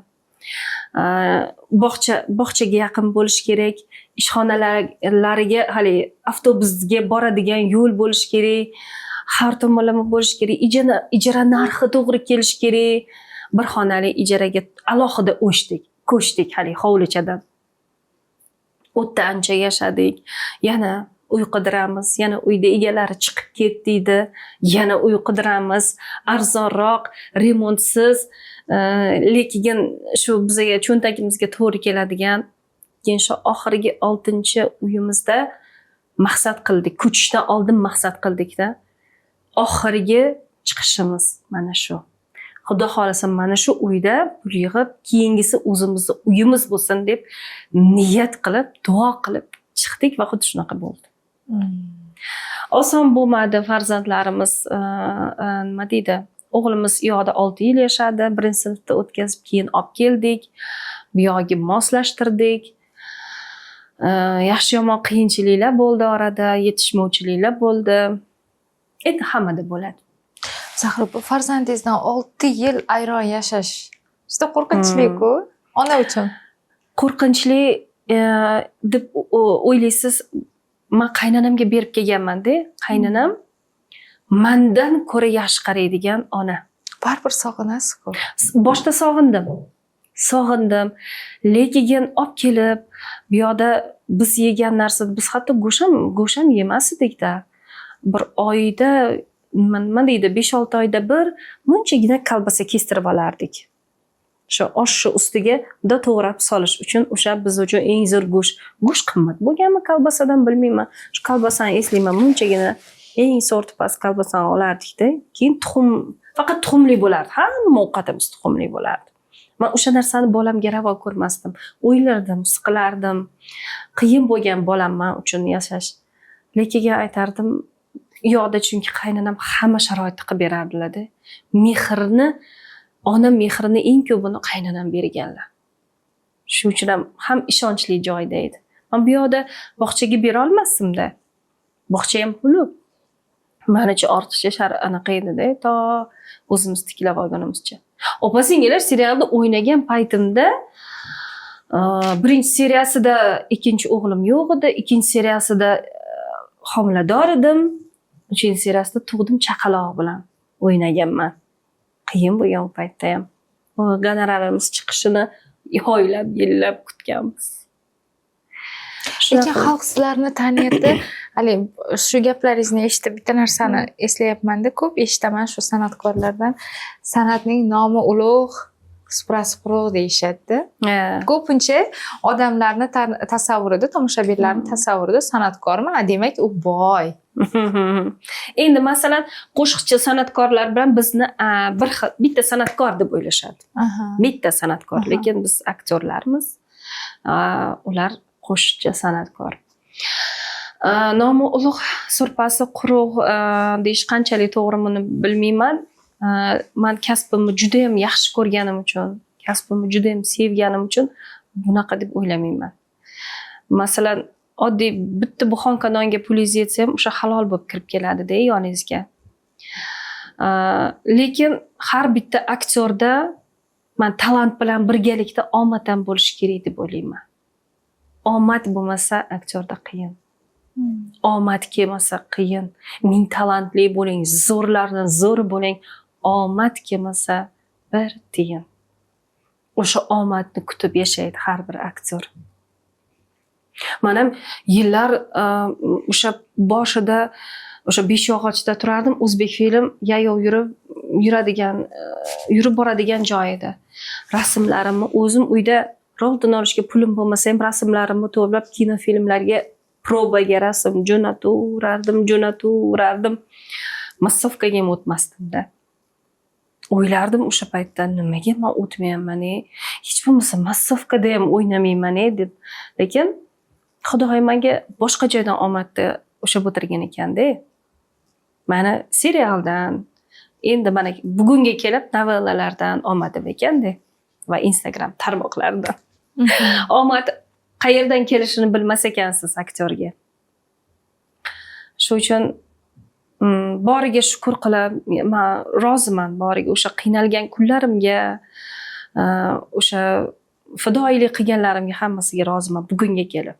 Speaker 2: Bog'chaga yaqin bo'lishi kerak, ishxonalariga haligi avtobusga boradigan yo'l bo'lishi kerak, har tomonlama bo'lishi kerak, ijara narxi to'g'ri kelishi kerak. Bir xonali ijaraga alohida o'chdik, ko'chdik haligi hovlichadan. U yerda ancha yashadik. Yana uy qidiramiz, yana uyda egalari chiqib ketdi deydi, yana uy qidiramiz, arzonroq, remontsiz, lekin shu bizaga, cho'ntagimizga to'g'ri keladigan. Keyin shu oxirgi oltinchi uyimizda maqsad qildik, ko'chishdan oldin maqsad qildikda, oxirgi chiqishimiz mana shu, xudo xohlasa, mana shu uyda pul yig'ib, keyingisi o'zimizni uyimiz bo'lsin deb niyat qilib, duo qilib chiqdik va xuddi shunaqa bo'ldi. Oson bo'lmadi. Farzandlarimiz, nima deydi, o'g'limiz u yoqda 6 yil yashadi, birinchi sinfda o'tkazib, keyin olib keldik, bu yog'iga moslashtirdik. Yaxshi yomon qiyinchiliklar bo'ldi, orada yetishmovchiliklar bo'ldi, endi hammada bo'ladi.
Speaker 1: Zahra opa, farzandingizdan 6 yil ayro yashash juda qo'rqinchli-ku ona uchun.
Speaker 2: Qo'rqinchli deb o'ylaysiz. Man qaynonamga berib kelganmanda, qaynonam mandan ko'ra yaxshi qaraydigan ona.
Speaker 1: Baribir sog'inasiz-ku.
Speaker 2: Boshida sog'indim, sog'indim, lekin olib kelib bu yoqda biz yegan narsa, biz hatto go'sht ham yemas edikda. Bir oyda, nima deydi, 5-6 oyda bir munchagina kolbasa kestirib olardik, o'sha oshni ustiga bunday to'g'rab solish uchun. O'sha biz uchun eng zo'r go'sht. Go'sht qimmat bo'lganmi kolbasadan, bilmayman. Shu kolbasani eslayman, munchagina eng sorti past kolbasani olardikda. Keyin tuxum, faqat tuxumli bo'lardi, hamma ovqatimiz tuxumli bo'lardi. Man o'sha narsani bolamga ravo ko'rmasdim, o'ylardim, siqilardim. Qiyin bo'lgan bolam man uchun yashash. Lekin aytardim u yoqda, chunki qaynonam hamma sharoitni qilib berardilarda. Mehrni, ona mehrini eng ko'pini qaynonam berganlar. Shuning uchun ham ishonchli joyda edi. Man bu yoqda bog'chaga bera olmasdim-da. Bog'cha ham pulu. Manicha ortiqcha shar anaqa edi-da, to o'zimiz tiklab olgunimizcha. Opa singillar serialda o'ynagan paytimda birinchi seriyasida ikkinchi o'g'lim yo'q edi, ikkinchi seriyasida homilador edim, uchinchi seriyasida tug'dim, chaqaloq bilan o'ynaganman. Qiyin bo'lgan u paytda ham. Gonorarimiz chiqishini oylab, yillab kutganmiz.
Speaker 1: Lekin xalq sizlarni taniyapti. Haligi shu gaplaringizni eshitib bitta narsani eslayapman-da, ko'p eshitaman shu san'atkorlardan. San'atning nomi ulug', suprasi quruq deyishadi. Ko'pincha odamlarni tasavvurida, tomoshabinlarni tasavvurida san'atkormi, demak u boy.
Speaker 2: Endi masalan, qo'shiqchi san'atkorlar bilan bizni bir xil bitta san'atkor deb o'ylashadi. Bitta san'atkor, lekin biz aktyorlarmiz. Ular qo'shiqchi san'atkor. Nomi ulug', surpasi quruq deyish qanchalik to'g'ri, buni bilmayman. Man kasbimni judayam yaxshi ko'rganim uchun, kasbimni judayam sevganim uchun bunaqa deb o'ylamayman. Masalan, oddiy bitta буханка nonga pulingiz yetsa ham, o'sha halol bo'lib kirib keladida yoningizga. Lekin har bitta aktyorda man talant bilan birgalikda omad ham bo'lishi kerak deb o'ylayman. Omad bo'lmasa, aktyorda qiyin. Omad kelmasa, qiyin. Ming talantli bo'ling, zo'rlardan zo'ri bo'ling, omad kelmasa, bir tiyin. O'sha omadni kutib yashaydi har bir aktyor. Man ham yillar o'sha boshida o'sha Beshyog'ochda turardim. O'zbek film yayov yurib yuradigan, yurib boradigan joy edi. Rasmlarimni o'zim uyda rolton olishga pulim bo'lmasa ham, rasmlarimni to'plab, kinofilmlarga probaga rasm jo'nataverardim, jo'nataverardim. Массовка ga ham o'tmasdim-da. O'ylardim o'sha paytda, nimaga man o'tmayapman, e? Hech bo'lmasa массовка da ham o'ynamayman, e, deb. Lekin Xudoyim menga boshqa joydan omadni ushlab o'tirgan ekanda. Mani serialdan, endi mana bugunga kelib novellalardan omadim ekanda va Instagram tarmoqlaridan. Omad qayerdan kelishini bilmas ekansiz aktyorga. Shu uchun boriga shukur qilib, man roziman boriga, o'sha qiynalgan kunlarimga, o'sha fidoyilik qilganlarimga, hammasiga roziman bugunga kelib.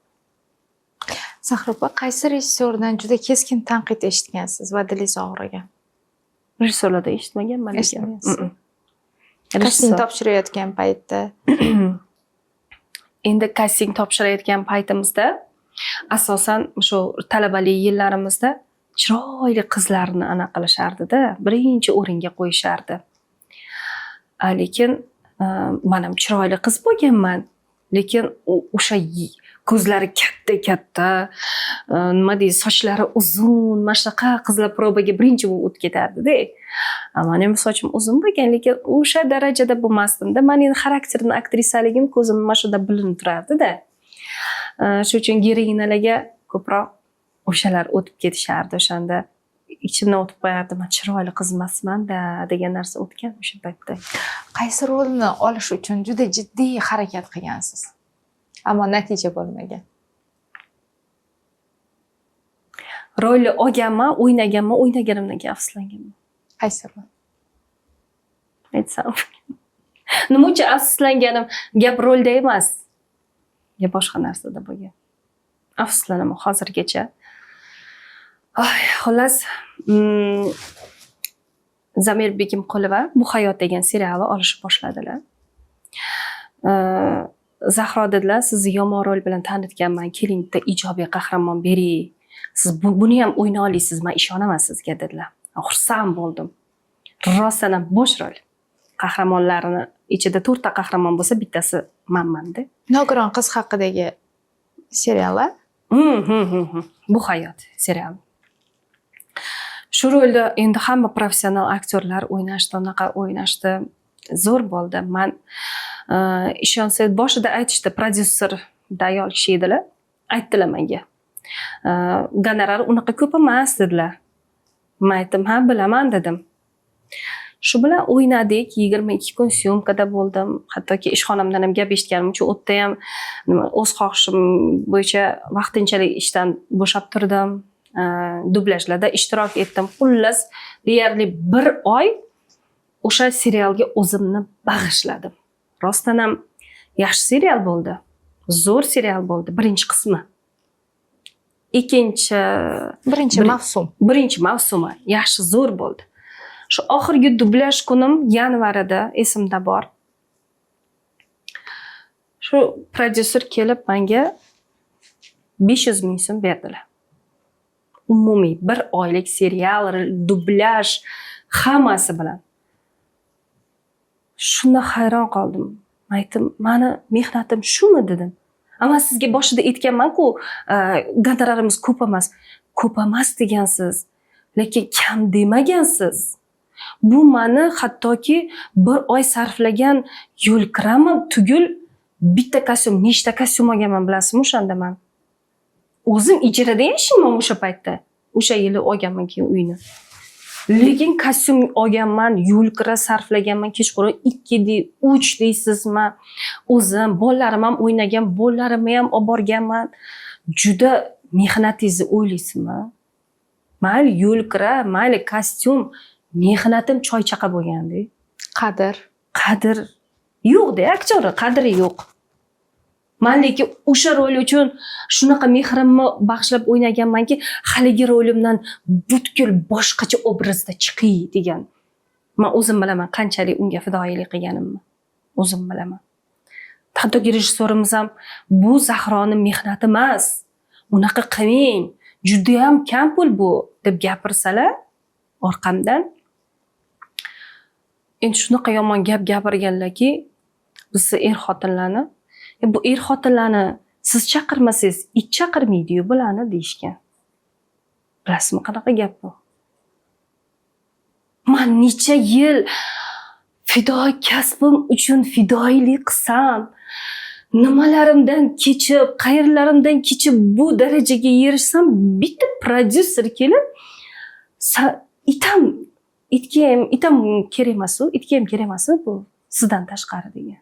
Speaker 1: Zahra opa, qaysi rejissyordan juda keskin tanqid eshitgansiz va dilingiz og'rigan?
Speaker 2: Rejissyorlardan eshitmaganman lekin.
Speaker 1: Eshitmagansiz.
Speaker 2: Mm-mm.
Speaker 1: Kasting
Speaker 2: Rejissyor.
Speaker 1: topshirayotgan paytda.
Speaker 2: Endi kasting topshirayotgan paytimizda, asosan shu talabalik yillarimizda chiroyli qizlarni anaqa qilishardida, birinchi o'ringa qo'yishardi. Lekin man ham chiroyli qiz bo'lganman, lekin o'sha ko'zlari katta katta, nima deydi, sochlari uzun, mana shunaqa qizlar probaga birinchi bo'lib o'tib ketardida. Mani ham sochim uzun bo'lgan, lekin o'sha darajada bo'lmasdimda. Mani endi xarakterim, aktrisaligim ko'zim mana shunda bilinib turardida. Shu uchun geroinalarga ko'proq o'shalar o'tib ketishardi. O'shanda ichimdan o'tib qo'yardi, man chiroyli qiz emasmanda degan narsa o'tgan o'sha paytda.
Speaker 1: Qaysi rolni olish uchun juda jiddiy harakat qilgansiz, ammo natija bo'lmagan?
Speaker 2: Rolni olganman, o'ynaganman, o'ynaganimdan keyin afsuslanganman.
Speaker 1: Qaysi rol?
Speaker 2: Aytsam, nima uchun afsuslanganim, gap rolda emas, gap boshqa narsada bo'lgan. Afsuslanaman hozirgacha. Ay, xullas, Zamir Begimqulova "Bu hayot" degan serialni olishib boshladilar. Zahro, dedilar, sizni yomon rol bilan tanitganman, keling, bitta ijobiy qahramon beray, siz buni ham o'ynay olasiz, man ishonaman sizga, dedilar. Xursand bo'ldim rostdan ham. Bosh rol, qahramonlarni ichida to'rtta qahramon bo'lsa, bittasi manmanda.
Speaker 1: Nogiron qiz haqidagi serial a?
Speaker 2: "Bu hayot" seriali. Shu rolda endi hamma professional aktyorlar o'ynashdi, unaqa o'ynashdi, zo'r bo'ldi. Man, ishonsangiz, boshida aytishdi, prodyuser ayol kishi edilar, aytdilar menga, gonorar unaqa ko'p emas, dedilar. Man aytdim, ha, bilaman, dedim. Shu bilan o'ynadik, 22 kun съёмка da bo'ldim. Hattoki ishxonamdan ham gap eshitganim uchun u yerda ham nima, o'z xohishim bo'yicha vaqtinchalik ishdan bo'shab turdim. Dublyajlarda ishtirok etdim. Xullas, deyarli bir oy o'sha serialga o'zimni bag'ishladim. Rostdan ham yaxshi serial bo'ldi. Zo'r serial bo'ldi, birinchi qismi. Ikkinchi
Speaker 1: Birinchi mavsum.
Speaker 2: Birinchi mavsumi yaxshi, zo'r bo'ldi. Shu oxirgi dublyaj kunim yanvarida, esimda bor. Shu prodyuser kelib menga 500 ming so'm berdilar. Umumiy bir oylik serial, dublyaj, hammasi bilan. Shunda hayron qoldim. Aytdim, mani mehnatim shumi, dedim. Ammo sizga boshida aytganman-ku, gonorarimiz ko'p emas. Ko'p emas degansiz, lekin kam demagansiz. Bu mani hattoki bir oy sarflagan yo'l kiramim tugul, bitta kostyum, nechta kostyum olganman, bilasizmi o'shanda man? O'zim ijarada yashayman o'sha paytda. O'sha yili olganman keyin uyni. Lekin kostyum olganman, yo'l kira sarflaganman, kechqurun 2 dey, 3 deysizmi? O'zim, bolalarim ham o'ynagan, bolalarimni ham olib borganman. Juda mehnatingizni o'ylaysizmi? Mayli yo'l kira, mayli kostyum, mehnatim choy chaqa bo'lganda.
Speaker 1: Qadr.
Speaker 2: Qadr yo'q-da, aktyorni qadri yo'q. Man lekin o'sha rol uchun shunaqa mehrimni bag'ishlab o'ynaganmanki, haligi rolimdan butkul boshqacha obrazda chiqiy degan. Man o'zim bilaman qanchalik unga fidoyilik qilganimni. O'zim bilaman. Hattoki rejissyorimiz ham, bu Zahroni mehnati emas, unaqa qilmang, judayam kam pul bu, deb gapirsalar orqamdan, endi shunaqa yomon gap gapirganlarki, bizni er xotinlarni, bu er xotinlarni siz chaqirmasangiz, it chaqirmaydiyu bularni, deyishgan. Bilasizmi, qanaqa gap bu? Man necha yil fido kasbim uchun fidoyilik qilsam, nimalarimdan kechib, qayerlarimdan kechib bu darajaga erishsam, bitta prodyuser kelib, itam itga ham, itam kerak emasu, itga ham kerak emasu bu sizdan tashqari, degan.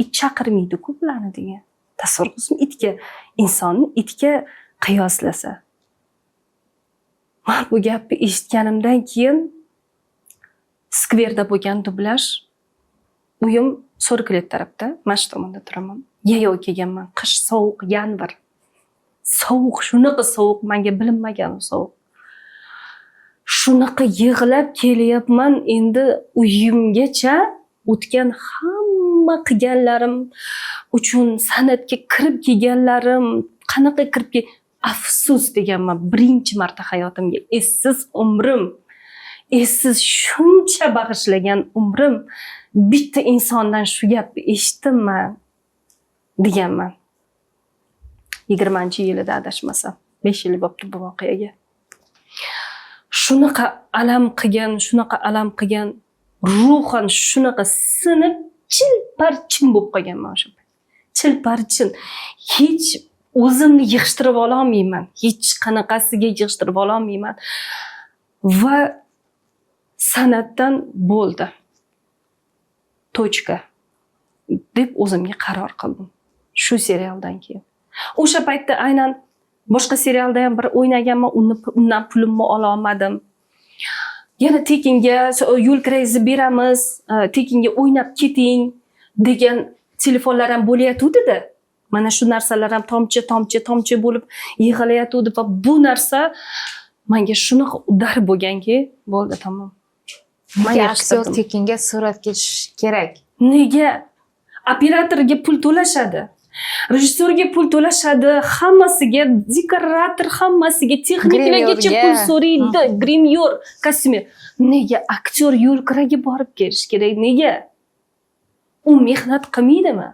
Speaker 2: It chaqirmaydi-ku bularni, degan. Tasavvur qilsin, itga, insonni itga qiyoslasa. Man bu gapni eshitganimdan keyin skverda bo'lgan dublyaj, uyim 40 let tarafda, mana shu tomonda turaman. Yayov kelganman. Qish, sovuq, yanvar. Sovuq, shunaqa sovuq, menga bilinmagan u sovuq. Shunaqa yig'lab kelyapman endi uyimgacha. O'tgan hamma qilganlarim uchun, san'atga kirib kelganlarim, qanaqa kirib kel, afsus, deganman birinchi marta hayotimga. Essiz umrim, essiz shuncha bag'ishlagan umrim, bitta insondan shu gapni eshitdimmi, deganman. 20-yilida, adashmasam, 5 yil bo'libdi bu voqeaga. Shunaqa alam qilgan, shunaqa alam qilgan, ruhan shunaqa sinib, chilparchin bo'lib qolganman o'sha payt. Chilparchin, hech o'zimni yig'ishtirib ololmayman, hech qanaqasiga yig'ishtirib ololmayman va san'atdan bo'ldi, точка, deb o'zimga qaror qildim shu serialdan keyin. O'sha paytda aynan boshqa serialda ham bir o'ynaganman, uni, undan pulimni ololmadim. Yana tekinga yo'l kirangizni beramiz, tekinga o'ynab keting, degan telefonlar ham bo'layotgandida. Mana shu narsalar ham tomchi tomchi tomchi bo'lib yig'ilayotgandi va bu narsa manga shunaqa удар bo'lganki, bo'ldi, tamom. Man
Speaker 1: Nega aktyor
Speaker 2: yig'ishtirdim.
Speaker 1: tekinga suratga tushishi kerak?
Speaker 2: Nega? Operatorga pul to'lashadi, rejissyorga pul to'lashadi, hammasiga, dekorator, hammasiga, texniklargacha
Speaker 1: Grimyorga.
Speaker 2: pul so'raydi, grimyor, kostyumer. Nega aktyor yo'l kiraga borib kelishi kerak? Nega? U mehnat qilmaydimi?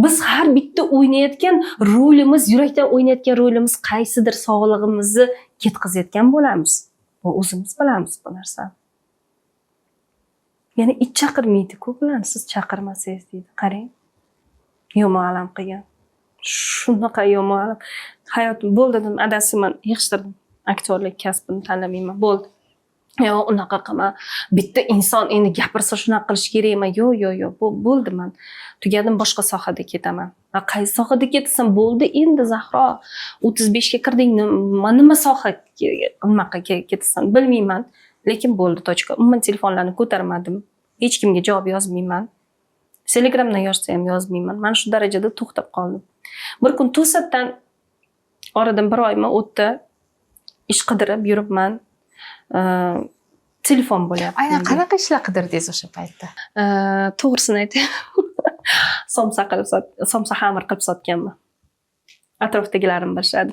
Speaker 2: Biz har bitta o'ynayotgan rolimiz, yurakdan o'ynayotgan rolimiz qaysidir sog'lig'imizni ketkazayotgan bo'lamiz. Bu o'zimiz bilamiz bu narsani. Yana it chaqirmaydi-ku bularni siz chaqirmasangiz, deydi. Qarang, yomon alam qilgan, shunaqa yomon alam. Hayotim bo'ldi, dedim, adasi, man yig'ishtirdim, aktyorlik kasbini tanlamayman, bo'ldi. Yo'q, unaqa qilma, bitta inson endi gapirsa shunaqa qilish kerakmi? Yo'q, yo'q, yo'q, bo'ldi, man tugadim, boshqa sohada ketaman. Qaysi sohada ketasan? Bo'ldi endi, Zahro, 35ga kirding, nima soha, nimaqa ketasan, bilmayman, lekin bo'ldi, точка. Umuman telefonlarni ko'tarmadim, hech kimga javob yozmayman, Telegramdan yozsa ham yozmayman. Mana shu darajada to'xtab qoldim. Bir kun to'satdan, oradan bir oymi o'tdi, ish qidirib yuribman, telefon bo'lyapti.
Speaker 1: Aynan qanaqa ishlar qidirdingiz o'sha paytda?
Speaker 2: To'g'risini aytay, somsa qilib, somsa xamir qilib sotganman. Atrofdagilarim bilishadi,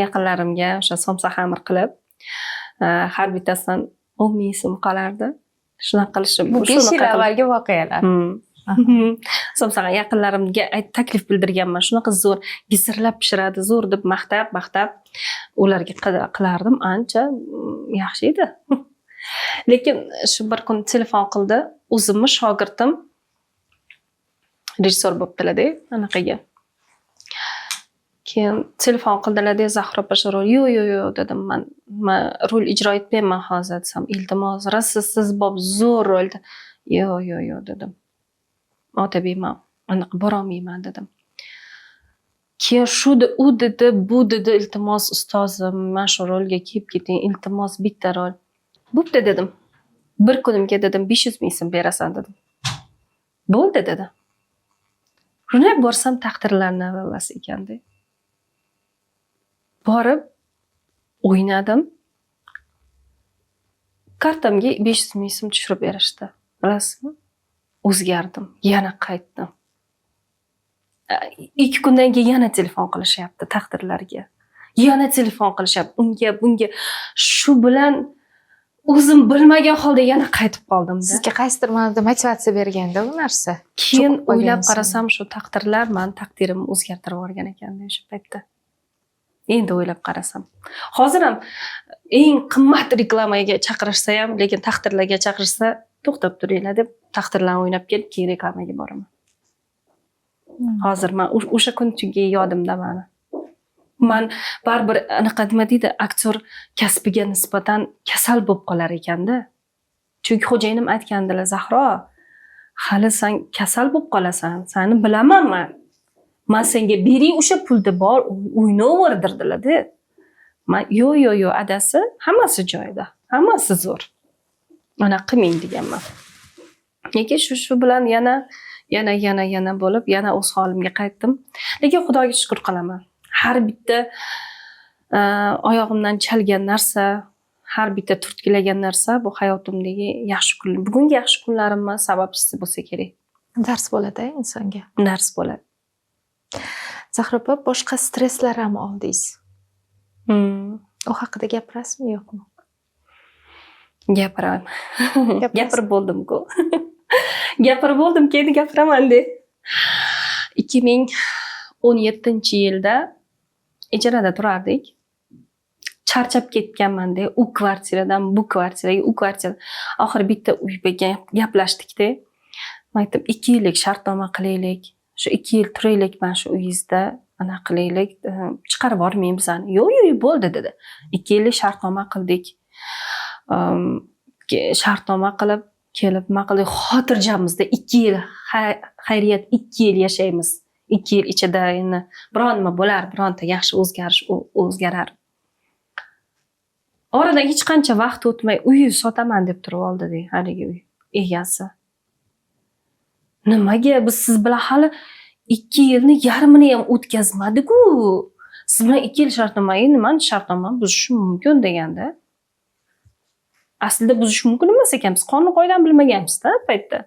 Speaker 2: yaqinlarimga o'sha somsa xamir qilib, har bittasidan 10 000 so'm qolardi. Shunaqa qilishim.
Speaker 1: Bu 5 yil avvalgi voqealar.
Speaker 2: Somsa yaqinlarimga taklif bildirganman, shunaqa zo'r gizirlab pishiradi, zo'r deb maqtab maqtab ularga qilardim, ancha yaxshi edi. Lekin shu bir kun telefon qildi o'zimni shogirdim, rejissyor bo'libdilarda anaqaga. Keyin telefon qildilarda, "Zahra opa, shu rol." "Yo'q, yo'q, yo'q," dedim, "man rol ijro etmayman hozir," desam, "Iltimos, rosa siz bo'lib zo'r rol." "Yo'q, yo'q, yo'q," dedim, "Otabek, man anaqa borolmayman," dedim. Keyin shu u dedi, bu dedi, "Iltimos, ustozim, mana shu rolga kelib keting, iltimos, bitta rol." "Bo'pti," dedim, "bir kunimga," dedim, "500 000 so'm berasan," dedim. "Bo'ldi," dedi. Shunday borsam, taqdirlarni avvalasi ekanda. Borib o'ynadim, kartamga 500 000 so'm tushirib berishdi, bilasizmi? O'zgardim, yana qaytdim. 2 kundan keyin yana telefon qilishyapti taqdirlarga, yana telefon qilishyapti unga, bunga. Shu bilan o'zim bilmagan holda yana qaytib qoldimda.
Speaker 1: Sizga qaysidir ma'noda motivatsiya berganda bu narsa.
Speaker 2: Keyin
Speaker 1: Cho'kib qolgan
Speaker 2: o'ylab
Speaker 1: inson.
Speaker 2: qarasam, shu taqdirlar mani taqdirimni o'zgartirib yuborgan ekanda o'sha paytda. Endi o'ylab qarasam, hozir ham eng qimmat reklamaga chaqirishsa ham, lekin taqdirlarga chaqirishsa, to'xtab turinglar deb, taqdirlarni o'ynab kelib, keyin reklamaga boraman. Hozir man o'sha kun, chunki yodimda mani. Man baribir anaqa, nima deydi, aktyor kasbiga nisbatan kasal bo'lib qolar ekanda. Chunki xo'jayinim aytgandilar: "Zahro, hali san kasal bo'lib qolasan, sani bilaman man. Man senga bering o'sha pulni, bor o'ynayver," derdilarda. Man: "Yo'q, yo'q, yo'q, adasi, hammasi joyida, hammasi zo'r, anaqa qilmang," deganman. Lekin shu bilan yana, yana, yana, yana bo'lib, yana o'z holimga qaytdim. Lekin Xudoga shukur qilaman, har bitta oyog'imdan chalgan narsa, har bitta turtkilagan narsa bu hayotimdagi yaxshi kun, bugungi yaxshi kunlarimni sababchisi bo'lsa kerak.
Speaker 1: Dars bo'ladi insonga.
Speaker 2: Dars bo'ladi.
Speaker 1: Zahra opa, boshqa stresslar ham oldingiz. U haqida gapirasizmi, yo'qmi?
Speaker 2: Gapiraman.
Speaker 1: Gapirasiz.
Speaker 2: Gapirib bo'ldim-ku, gapirib bo'ldim, keyin gapiraman de. 2017-yilda ijarada turardik. Charchab ketganmanda u kvartiradan bu kvartiraga, u kvartira. Oxiri bitta uy gaplashdikda. Man aytdim, 2 yillik shartnoma qilaylik, shu 2 yil turaylik mana shu uyingizda, anaqa qilaylik, chiqarib yubormang bizani. "Yo'q, yo'q, yo'q, bo'ldi," dedi. 2 yillik shartnoma qildik. Shartnoma qilib kelib, nima qildik, xotirjammizda 2 yil, xayriyat, 2 yil yashaymiz, 2 yil ichida endi biron nima bo'lar, bironta yaxshi o'zgarish o'zgarar. Oradan hech qancha vaqt o'tmay, uyni sotaman deb turib oldi haligi uy egasi. "Nimaga? Biz siz bilan hali 2 yilni yarmini ham o'tkazmadiku, siz bilan 2 yil shartnoma, nimani shartnomani buzishim mumkin?" deganda, aslida buzish mumkin emas ekan, biz qonun qoidani bilmaganmizda u paytda.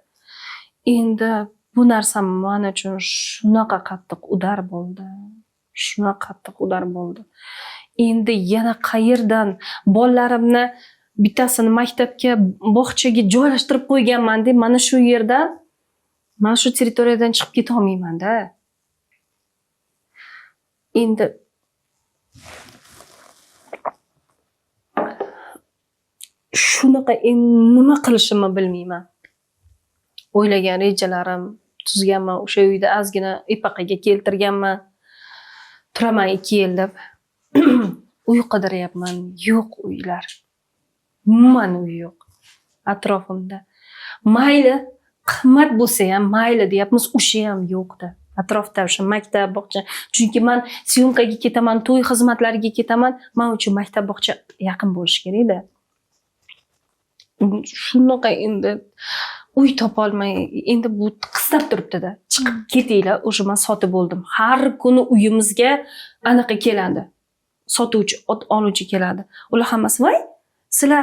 Speaker 2: Endi bu narsa man uchun shunaqa qattiq удар bo'ldi, shunaqa qattiq удар bo'ldi. Endi yana qayerdan bolalarimni bittasini maktabga, bog'chaga joylashtirib qo'yganman deb, mana shu yerdan, mana shu territoriyadan chiqib ketolmaymanda endi. Shunaqa endi nima qilishimni bilmayman. O'ylagan rejalarim tuzganman, o'sha uyda ozgina epaqaga keltirganman, turaman 2 yil deb. Uy qidiryapman, yo'q uylar. Umuman uy yo'q atrofimda. Mayli, qimmat bo'lsa ham mayli deyapmiz, o'sha ham yo'qda. Atrofda o'sha maktab, bog'cha. Chunki man syomkaga ketaman, to'y xizmatlariga ketaman. Man uchun maktab, bog'cha yaqin bo'lishi kerakda. Shunaqa endi uy topolmay, endi bu qistab turibdi-da. Chiqib ketinglar, o'sha man sotib bo'ldim. Har kuni uyimizga anaqa keladi. Sotuvchi, ot oluvchi keladi. Ular hammasi: "Voy, sizlar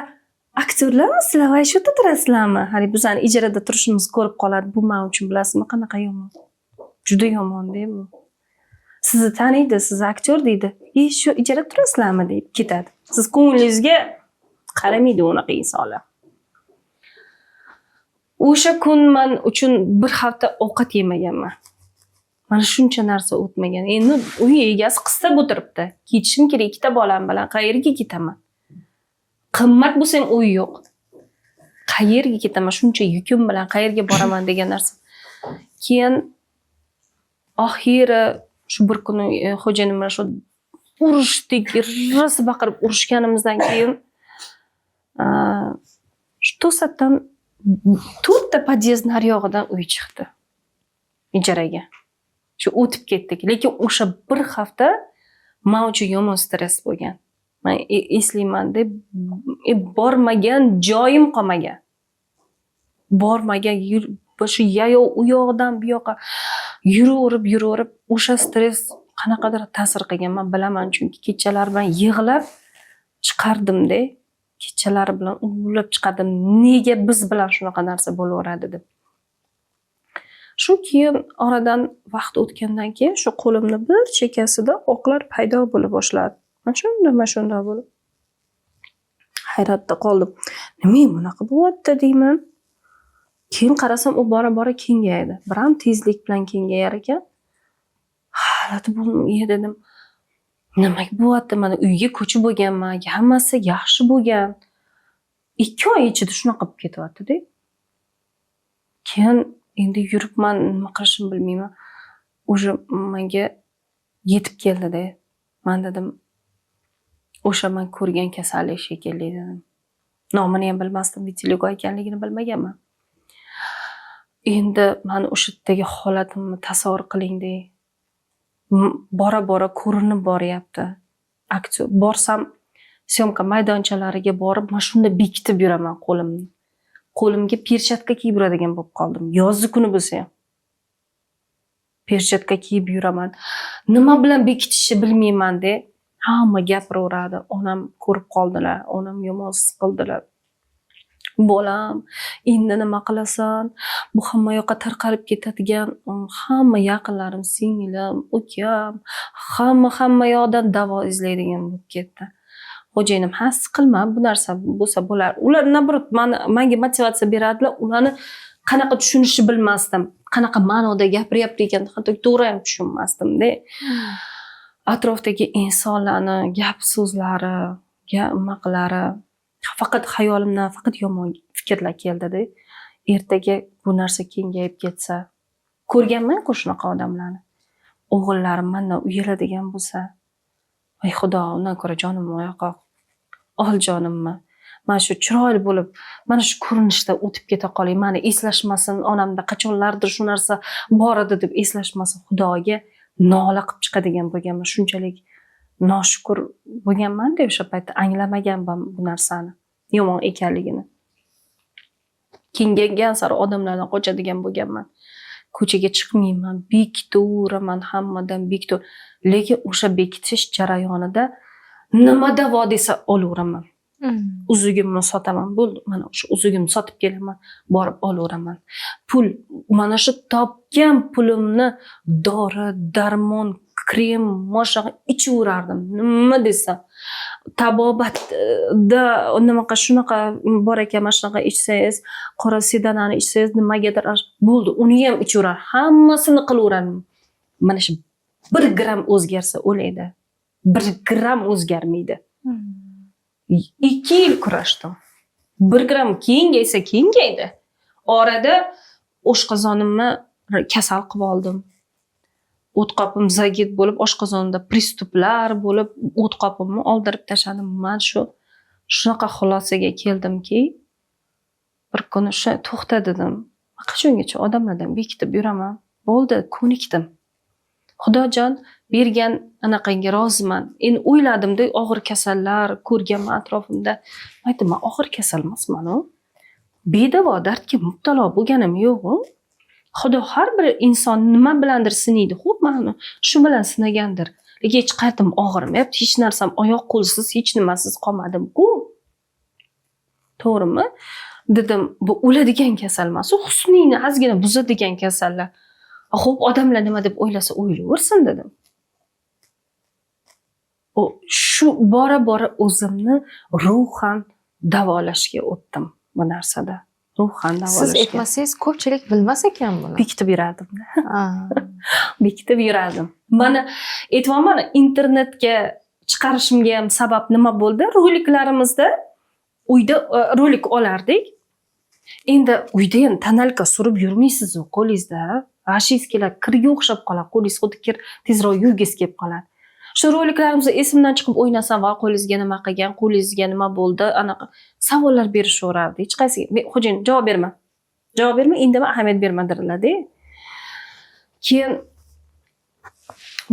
Speaker 2: aktyorlarmi? Sizlar voy shu yerda turasizlarmi?" Hali bizani ijarada turishimizni ko'rib qoladi. Bu men uchun, bilasizmi, qanaqa yomon. Juda yomon-da bu. Sizni taniydi, sizni aktyor deydi. "E, shu ijarada turasizlarmi?" deb ketadi. Siz ko'nglingizga qaramaydi unaqa insonlar. O'sha kun man uchun bir hafta ovqat yemaganman. Mana shuncha narsa o'tmagan. Endi uy egasi qistab o'tiribdi. Ketishim kerak ikkita bolam bilan. Qayerga ketaman? Qimmat bo'lsa ham uy yo'q. Qayerga ketaman? Shuncha yukim bilan qayerga boraman degan narsa. Keyin oxiri shu bir kuni xo'jayinim bilan shu urushdik, rosa baqirib urushganimizdan keyin shu to'satdan 4 ta podyezd naryog'idan uy chiqdi ijaraga. Shu o'tib ketdik. Lekin o'sha bir hafta man uchun yomon stress bo'lgan. Man eslayman deb bormagan joyim qolmagan. Bormagan shu yayov u yoqdan bu yoqqa yuraverib, yuraverib o'sha stress qanaqadir ta'sir qilgan, man bilaman, chunki kechalar bilan yig'lab chiqardimda, kechalari bilan uvlab chiqardim, nega biz bilan shunaqa narsa bo'laveradi deb. Shu keyin oradan vaqt o'tgandan keyin shu qo'limni bir chekkasida oqlar paydo bo'la boshladi. Mana shunday, mana shunday bo'lib. Hayratda qoldim. Nima bunaqa bo'lyapti deyman. Keyin qarasam, u bora bora kengaydi. Biram tezlik bilan kengayar ekan. G'alati bo'ldim, dedim. Nima bo'lyapti? Mana uyga ko'chib bo'lganman, hammasi yaxshi bo'lgan. 2 oy ichida shunaqa bo'lib ketyapti-da. Keyin endi yuribman, nima qilishimni bilmayman. Уже menga yetib keldida. Man dedim, o'sha man ko'rgan kasallik shekilli dedim. Nomini ham bilmasdim, vitiligo ekanligini bilmaganman. Endi mani o'sha yerdagi holatimni tasavvur qiling-da. Bora bora ko'rinib boryapti. Aktyor borsam, syomka maydonchalariga borib, mana shunday bekitib yuraman qo'limni. Qo'limga perchatka kiyib yuradigan bo'lib qoldim. Yozgi kuni bo'lsa ham. Perchatka kiyib yuraman. Nima bilan bekitishni bilmayman-da. Hamma gapiraveradi. Onam ko'rib qoldilar. Onam yomon siqildilar. Bolam, endi nima qilasan? Bu hamma yoqqa tarqalib ketadigan, hamma yaqinlarim, singlim, ukam, hamma hamma yoqdan davo izlaydigan bo'lib ketdi. Xo'jayinim, ha, siqilma, bu narsa bo'lsa bo'lar. Ular наоборот mani menga motivatsiya beradilar. Ularni qanaqa tushunishni bilmasdim. Qanaqa ma'noda gapiryapti ekan, hattoki to'g'ri ham tushunmasdim-da. Atrofdagi insonlarni gap so'zlari, nimaqalari, faqat xayolimdan faqat yomon fikrlar keldida. Ertaga bu narsa kengayib ketsa, ko'rganman-ku shunaqa odamlarni. O'g'illarim mandan uyaladigan bo'lsa, voy Xudo, undan ko'ra jonimni oyoqqa ol jonimni. Mana shu chiroyli bo'lib, mana shu ko'rinishda o'tib keta qolay, mani eslashmasin, onamda qachonlardir shu narsa bor edi deb eslashmasin, Xudoga nola qilib chiqadigan bo'lganman. Shunchalik noshukur bo'lganman-da, o'sha paytda anglamaganman bu narsani yomon ekanligini. Kengaygan sari odamlardan qochadigan bo'lganman. Ko'chaga chiqmayman, bekitaveraman hammadan, bekitib. Lekin o'sha bekitish jarayonida nima davo desa olaveraman. Uzugimni sotaman, bo'ldi, mana shu uzugimni sotib kelaman, borib olaveraman. Pul, mana shu topgan pulimni dori, darmon, krem, moshaqa ichaverardim. Nima desa, tabobatda nimaqa shunaqa bor ekan, mana shunaqa ichsangiz, qora sedanani ichsangiz nimagadir bo'ldi, uni ham ichaverar, hammasini qilaverardim. Mana shu 1 gramm o'zgarsa o'laydi. 1 gramm o'zgarmaydi. 2 yil kurashdim. 1 gramm kengaysa kengaydi. Orada oshqozonimni kasal qilib oldim. O't qopim загид bo'lib, oshqozonda приступ lar bo'lib, o't qopimni oldirib tashladim. Man shu Shunaqa xulosaga keldimki, bir kuni shu to'xta dedim. Qachongacha odamlardan bekitib yuraman? Bo'ldi, ko'nikdim. Xudojon bergan anaqangga roziman. Endi o'yladimda, og'ir kasallar ko'rganman atrofimda. Aytdim, man og'ir kasal emasman-u. Bedavo dardga mubtalo bo'lganim yo'q-u. Xudo har bir inson nima bilandir sinaydi. Xo'p, mani shu bilan sinagandir. Lekin hech qayerdim og'rimayapti, hech narsam oyoq qo'lsiz, hech nimasiz qolmadim-ku. To'g'rimi? Dedim, bu o'ladigan kasal emas, u husningni ozgina buzadigan kasallar. Xo'p, odamlar nima deb o'ylasa o'ylayversin dedim. U shu bora-bora o'zimni ruhan davolashga o'tdim bu narsada. Ruhan davolashga.
Speaker 1: Siz aytmasangiz ko'pchilik bilmas ekan buni.
Speaker 2: Bekitib yurardim. Bekitib yurardim. Mana aytyapman, internetga chiqarishimga ham sabab nima bo'ldi? Roliklarimizda uyda rolik olardik. Endi uyda ham тоналка surib yurmaysiz-u qo'lingizda. G'ashingiz keladi, kirga o'xshab qoladi, qo'lingiz xuddi kir, tezroq yuvgingiz kelib qoladi. Shu roliklarimizda esimdan chiqib o'ynasam, va qo'lingizga nima qilgan, qo'lingizga nima bo'ldi, anaqa savollar berishaverardi. Hech qaysiga men xo'jayin javob berma. Javob berma, indama, ahamiyat berma dedilar-da. Keyin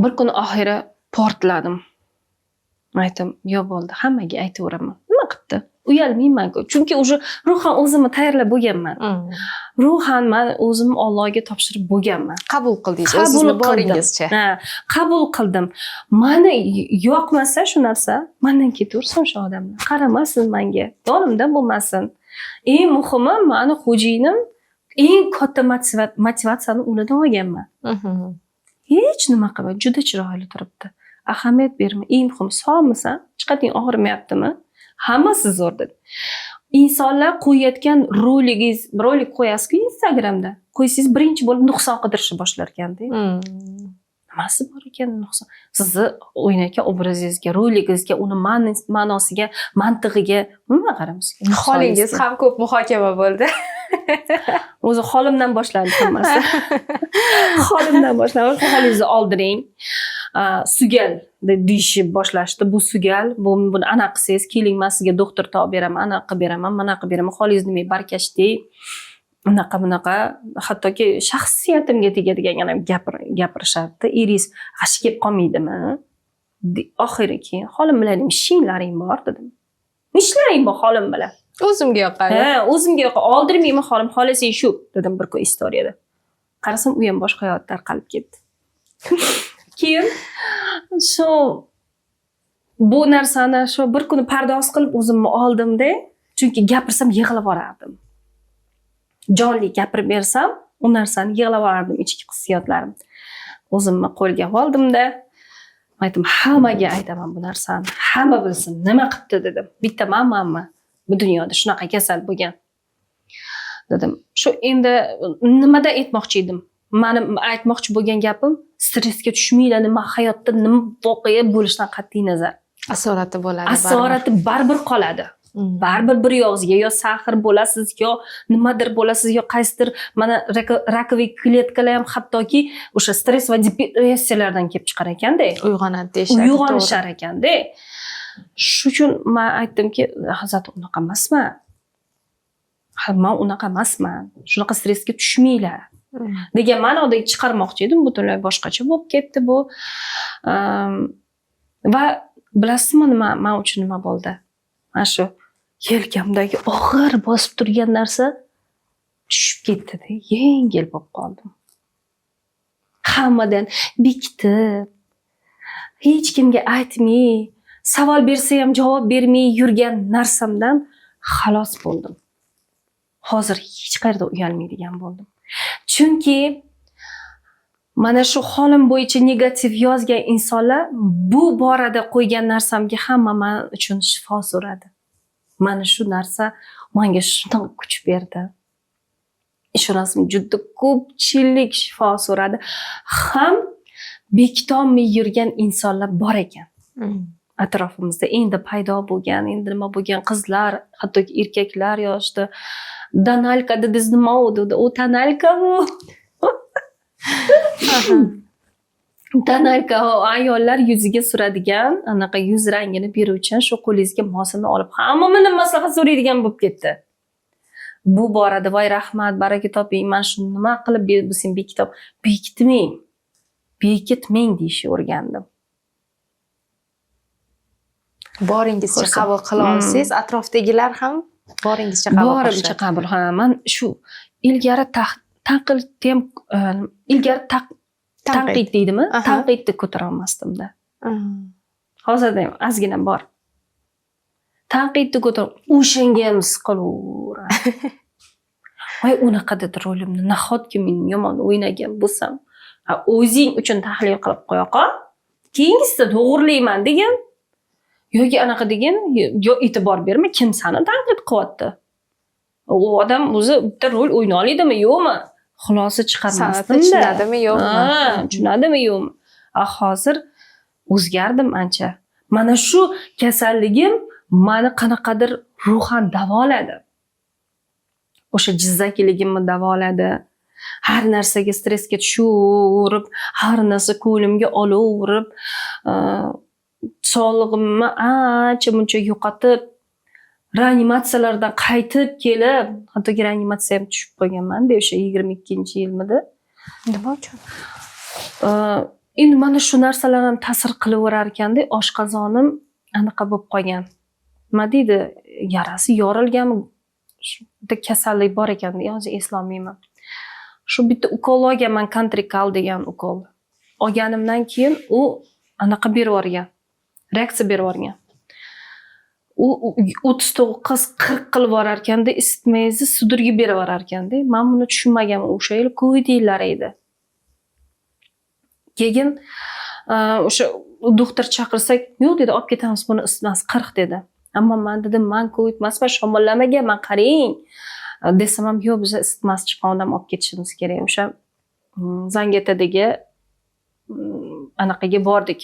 Speaker 2: bir kuni oxiri portladim. Aytdim, yo'q bo'ldi, hammaga aytaveraman. Nima qilibdi? Uyalmayman-ku. Chunki уже ruhan o'zimni tayyorlab bo'lganman. Ruhan man o'zimni Allohga topshirib bo'lganman.
Speaker 1: Qabul qildingiz
Speaker 2: Qabul
Speaker 1: o'zingizni
Speaker 2: qildim.
Speaker 1: boringizcha.
Speaker 2: Ha, qabul qildim. Mani yoqmasa shu narsa, mandan ketaversin shu odamlar. Qaramasin menga, yonimda bo'lmasin. Eng muhimi, mani xo'jayinim eng katta motivatsiyani ulardan olganman. Hech nima qilmay, juda chiroyli turibdi. Ahamiyat berma. Eng muhimi, sog'misan? Hech qayering og'rimayaptimi? Hammasi zo'r dedi. Insonlar qo'yayotgan roligingiz, rolik qo'yasiz-ku Instagramda. Qo'ysangiz birinchi bo'lib nuqson qidirishni boshlar ekanda. Nimasi bor ekan nuqson? Sizni o'ynayotgan obrazingizga, roligingizga, uni ma'nosiga, mantig'iga nima qaramaysiz?
Speaker 1: Holingiz ham ko'p muhokama bo'ldi.
Speaker 2: O'zi holimdan boshlandi hammasi. Holimdan boshlandi. Holingizni oldiring. Sugal deb deyishib boshlashdi. Bu sugal, bu buni anaqa qilsangiz, keling, men sizga doktor topib beraman, anaqa qilib beraman, mana qilib beraman. Holingiz nimaga barkashdi? Unaqa bunaqa, hattoki shaxsiyatimga tegadigan ham gapirishardi. Eringiz g'ashi kelib qolmaydimi? Oxiri keyin holim bilan ishlaring bor dedim. Ishlaring bor holim bilan.
Speaker 1: O'zimga yoqadi.
Speaker 2: Ha, o'zimga yoqadi. Oldirmayman holim, xohlasang shu dedim bir kun istoriyada. Qarasam u ham boshqa yoqqa tarqalib ketdi. Keyin shu bu narsani shu bir kuni pardoz qilib o'zimni oldimda, chunki gapirsam yig'lab yuborardim. Jonli gapirib bersam, u narsani yig'lab yuborardim, ichki hissiyotlarim. O'zimni qo'lga oldimda, aytdim, hammaga aytaman bu narsani. Hamma bilsin, nima qilibdi dedim. Bitta manmanmi bu dunyoda shunaqa kasal bo'lgan dedim. Shu endi nimada aytmoqchi edim? Mani aytmoqchi bo'lgan gapim, stressga tushmanglar, nima hayotda nima voqea bo'lishidan qat'iy nazar.
Speaker 1: Asorati bo'ladi baribir.
Speaker 2: Asorati baribir qoladi. Baribir bir yog'izga yo сахар bo'lasiz, yo nimadir bo'lasiz, yo qaysidir mana раковый kletkalar ham hattoki o'sha stress va depressiyalardan kelib chiqar ekanda.
Speaker 1: Uyg'onadi deyishadi.
Speaker 2: Uyg'onishar ekanda. Shu uchun man aytdimki, hazrat unaqa emasman. Ha, man unaqa emasman. Shunaqa stressga tushmanglar degan ma'noda chiqarmoqchi edim, butunlay boshqacha bo'lib ketdi bu. Va bilasizmi nima, man uchun nima bo'ldi? Mana shu yelkamdagi og'ir bosib turgan narsa tushib ketdi-da, yengil bo'lib qoldim. Hammadan bekitib, hech kimga aytmay, savol bersa ham javob bermay yurgan narsamdan xalos bo'ldim. Hozir hech qayerda uyalmaydigan bo'ldim. Chunki mana shu holim bo'yicha negativ yozgan insonlar bu borada qo'ygan narsamga hamma man uchun shifo so'radi. Mana shu narsa menga shundoq kuch berdi. Ishonasizmi, juda ko'pchilik shifo so'radi. Ham bekitolmay yurgan insonlar bor ekan. Atrofimizda endi paydo bo'lgan, endi nima bo'lgan qizlar, hattoki erkaklar yozdi. Тоналка dedingiz, nima u dedi. U тоналка bu. Тоналка, ayollar yuziga suradigan anaqa yuz rangini beruvchi, shu qo'lingizga mosini olib hamma mendan maslahat so'raydigan bo'lib ketdi. Bu borada voy rahmat, baraka toping, man shuni nima qilib sen bekitib, bekitmang, bekitmang deyishni o'rgandim.
Speaker 1: Boringizcha qabul qila olsangiz, atrofdagilar ham boringizcha qabul qilishadi.
Speaker 2: Borimcha qabul. Ha, man shu ilgari tanqidni ham, ilgari tanqid deydimi? Tanqidni ko'tara olmasdimda. Hozirda ham ozgina bor. Tanqidni ko'tarib, o'shanga ham siqilaveradi. Voy, unaqa dedi rolimni, nahotki men yomon o'ynagan bo'lsam? Ha, o'zing uchun tahlil qilib qo'ya qol. Keyingisida to'g'rilayman degan yoki anaqa degan, yo e'tibor berma, kim sani tanqid qilyapti? U odam o'zi bitta rol o'ynay oladimi, yo'qmi? Xulosa chiqarmasdim-da.
Speaker 1: Tushunadimi, yo'qmi?
Speaker 2: Ha, tushunadimi, yo'qmi? A hozir o'zgardim ancha. Mana shu kasalligim mani qanaqadir ruhan davoladi. O'sha jizzakiligimni davoladi. Har narsaga stressga tushaverib, har narsa ko'nglimga olaverib, sog'lig'imni ancha muncha yo'qotib, reanimatsiyalardan qaytib kelib, hattoki reanimatsiya ham tushib qolganman-da o'sha 22-yilmidi.
Speaker 1: Nima uchun?
Speaker 2: Endi mana shu narsalar ham ta'sir qilaverar ekanda, oshqozonim anaqa bo'lib qolgan. Nima deydi, yarasi yorilganmi? Bitta kasallik bor ekanda, hozir eslolmayman. Shu bitta ukol olganman, Kontrikal degan ukol. Olganimdan keyin u anaqa berib yuborgan. Reaksiya berib yuborgan. U 39-40 qilib yuborar ekanda, isitmangizni судорога berib yuborar ekanda. Men buni tushunmaganman. O'sha yil Covid yillari edi. Keyin o'sha doktor chaqirsak, yo'q dedi, olib ketamiz buni, isitmasi 40 dedi. Ammo man dedim, man Covid emasman, shamollamaganman, qarang. Desam ham, yo'q, biz isitmasi chiqqan odam olib ketishimiz kerak. O'sha Zangiotadagi anaqaga bordik.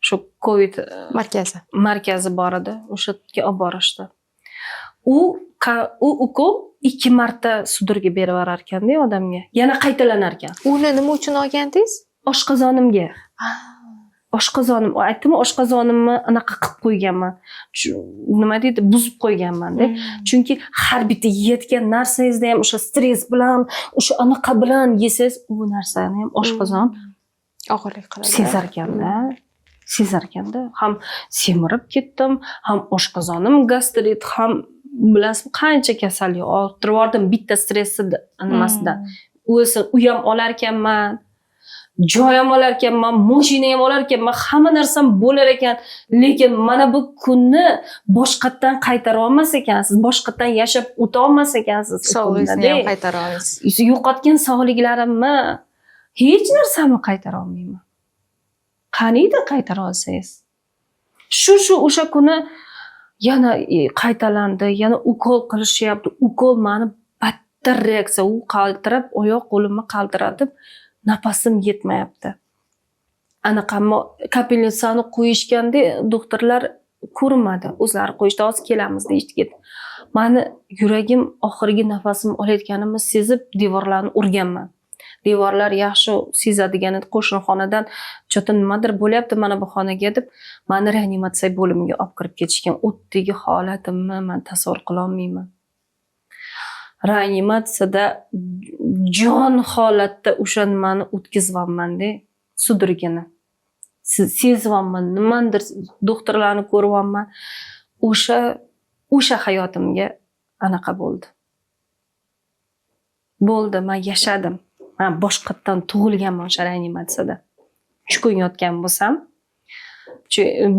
Speaker 2: Shu Covid
Speaker 1: markazi.
Speaker 2: Markazi bor edi. O'sha yerga olib borishdi. U ukol 2 marta судорога berib yuborar ekanda odamga. Yana qaytalanar ekan.
Speaker 1: Uni nima uchun olgandingiz?
Speaker 2: Oshqozonimga. Oshqozonim, aytdimmi, oshqozonimni anaqa qilib qo'yganman. Nima deydi, buzib qo'yganman-da. Chunki har bitta yeyotgan narsangizda ham o'sha stress bilan, o'sha anaqa bilan yesangiz, u narsani ham oshqozon
Speaker 1: og'irlik qiladi.
Speaker 2: Sezar ekanda. Sezar ekanda. Ham semirib ketdim, ham oshqozonim gastrit, ham bilasizmi, qancha kasallik orttirib yubordim bitta stressni nimasidan. O'zi uy ham olar ekanman, joy ham olar ekanman, mashina ham olar ekanman, hamma narsam bo'lar ekan. Lekin mana bu kunni boshqatdan qaytara olmas ekansiz, boshqatdan yashab o'ta olmas ekansiz.
Speaker 1: Sog'lig'ingizni ham qaytara olmaysiz.
Speaker 2: Yo'qotgan sog'liklarimni, hech narsamni qaytara olmayman. Qaniydi qaytara olsangiz. Shu o'sha kuni yana qaytalandi, yana ukol qilishyapti. Ukol mani battar reaksiya, u qaltirab, oyoq qo'limni qaltiratib, nafasim yetmayapti. Anaqamni капельница ni qo'yishganda doktorlar ko'rinmadi. O'zlari qo'yishdi, hozir kelamiz deyishdi. Mani yuragim oxirgi nafasim olayotganimni sezib devorlarni urganman. Devorlar yaxshi sezadigan edi. Qo'shni xonadan что-то nimadir bo'lyapti mana bu xonaga deb mani reanimatsiya bo'limiga olib kirib ketishgan. U yerdagi holatimni man tasavvur qilolmayman. Reanimatsiyada jon holatda o'sha nimani o'tkazyapmanda, судорога ni. Sezyapman, nimanidir doktorlarni ko'ryapman. O'sha hayotimga anaqa bo'ldi. Bo'ldi, man yashadim. Man boshqatdan tug'ilganman o'sha reanimatsiyada. 3 kun yotgan bo'lsam,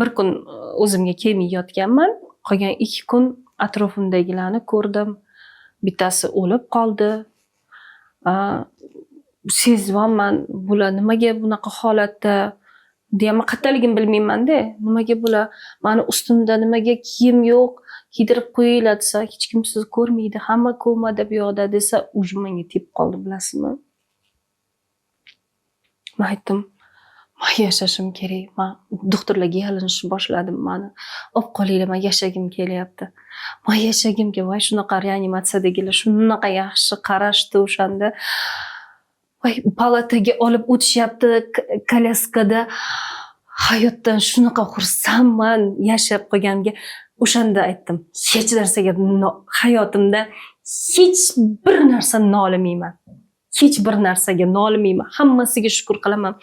Speaker 2: bir kun o'zimga kelmay yotganman. Qolgan 2 kun atrofimdagilarni ko'rdim. Bittasi o'lib qoldi. Sezyapman, bular nimaga bunaqa holatda deyapman, qayerdaligimni bilmayman-da. Nimaga bular mani ustimda, nimaga kiyim yo'q, kiydirib qo'yinglar desa, hech kim sizni ko'rmaydi, hamma komada bu yoqda desa, уже menga tepib qoldi, bilasizmi? Man aytdim, man yashashim kerak. Man doktorlarga yalinishni boshladim. Mani olib qolinglar, man yashagim kelyapti. Man yashagim kelyapti. Voy, shunaqa reanimatsiyadagilar shunaqa yaxshi qarashdi o'shanda. Voy, palataga olib o'tishyapti kolyaskada. Hayotdan shunaqa xursandman yashab qolganimga. O'shanda aytdim, hech narsaga hayotimda hech bir narsa nolimayman. Hech bir narsaga nolimayman. Hammasiga shukur qilaman.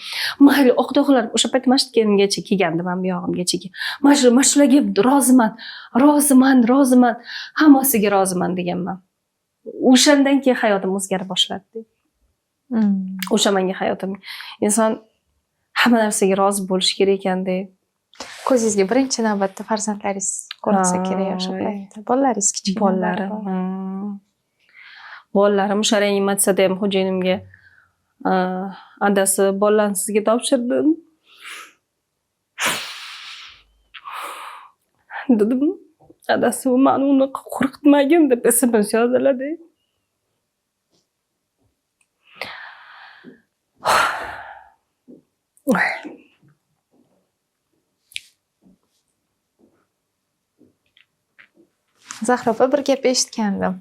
Speaker 2: Mayli, oq dog'lar o'sha payt masjidgacha kelgandi, men bu yog'imgacha. Mana shularga roziman, roziman, roziman. Hammasiga roziman deganman. O'shandan keyin hayotim o'zgara boshladi. O'sha menga hayotim. Inson hamma narsaga rozi bo'lishi kerak ekanda.
Speaker 1: Ko'zingizga birinchi navbatda farzandlaringiz ko'rinsa kerak o'sha paytda. Bolalaringiz kichkina.
Speaker 2: Bolalarim. Bolalarim o'sha reanimatsiyada ham xo'jayinimga adasi bolalarni sizga topshirdim dedim. Adasi mani unaqa qo'rqitmagin deb SMS yozdilar.
Speaker 1: Zahra opa, bir gap eshitgandim.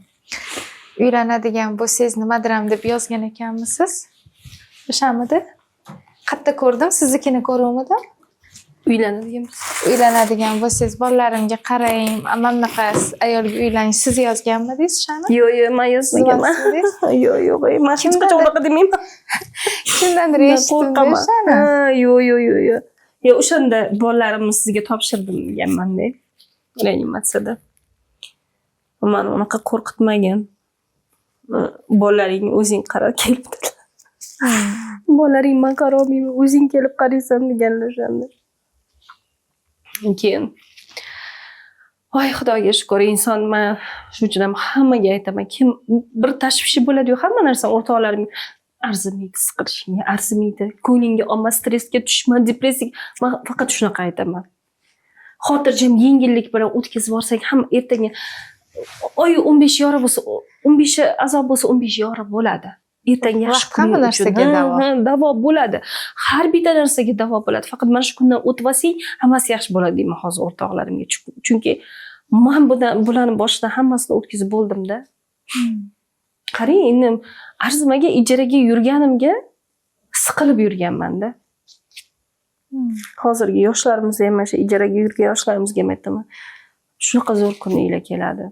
Speaker 1: Uylanadigan bo'lsangiz nimadir deb yozgan ekanmisiz? O'shamidi? Qayerda ko'rdim? Siznikini ko'ruvmidim?
Speaker 2: Uylanadigan bo'lsangiz.
Speaker 1: Uylanadigan bo'lsangiz bolalarimga qarang, mana bunaqa ayolga uylaning, siz yozganmidingiz o'shani?
Speaker 2: Yo'q, yo'q, men yozmaganman. Yo'q, yo'q, men hech qachon unaqa demayman.
Speaker 1: Kimdandir eshitdim o'shani.
Speaker 2: Yo'q, yo'q, yo'q, yo'q. Yo'q, o'shanda bolalarimni sizga topshirdim deganman-da. Reanimatsiyada. Mani unaqa qo'rqitmagan. Bolalaringni o'zing qara kelib dedilar. Bolalaring men qarolmayman, o'zing kelib qaraysan deganlar o'shanda. Keyin voy Xudoga shukur, inson, men shuning uchun ham hammaga aytaman, kim bir tashvishi bo'ladi-yu, hamma narsa o'rtoqlarim arzimaydi, siqilishingga arzimaydi, ko'nglingga olma, stressga tushma, depressiyaga. Men faqat shunaqa aytaman. Xotirjam, yengillik bilan o'tkazib yuborsang, ham ertaga oyi 15 yori bo'lsa, 15 azob bo'lsa, 15 yori bo'ladi. Ertaga yaxshi
Speaker 1: hamma narsaga davo.
Speaker 2: Davo bo'ladi. Har bitta narsaga davo bo'ladi. Faqat mana shu kundan o'tib olsang, hammasi yaxshi bo'ladi deyman hozir o'rtoqlarimga. Chunki men bularni boshidan hammasini o'tkazib bo'ldim-da. Qarang, endi arzimaga ijaraga yurganimga siqilib yurganman-da. Hozirgi yoshlarimizga ham, mana shu ijaraga yurgan yoshlarimizga ham aytaman. Shunaqa zo'r kuninglar keladi.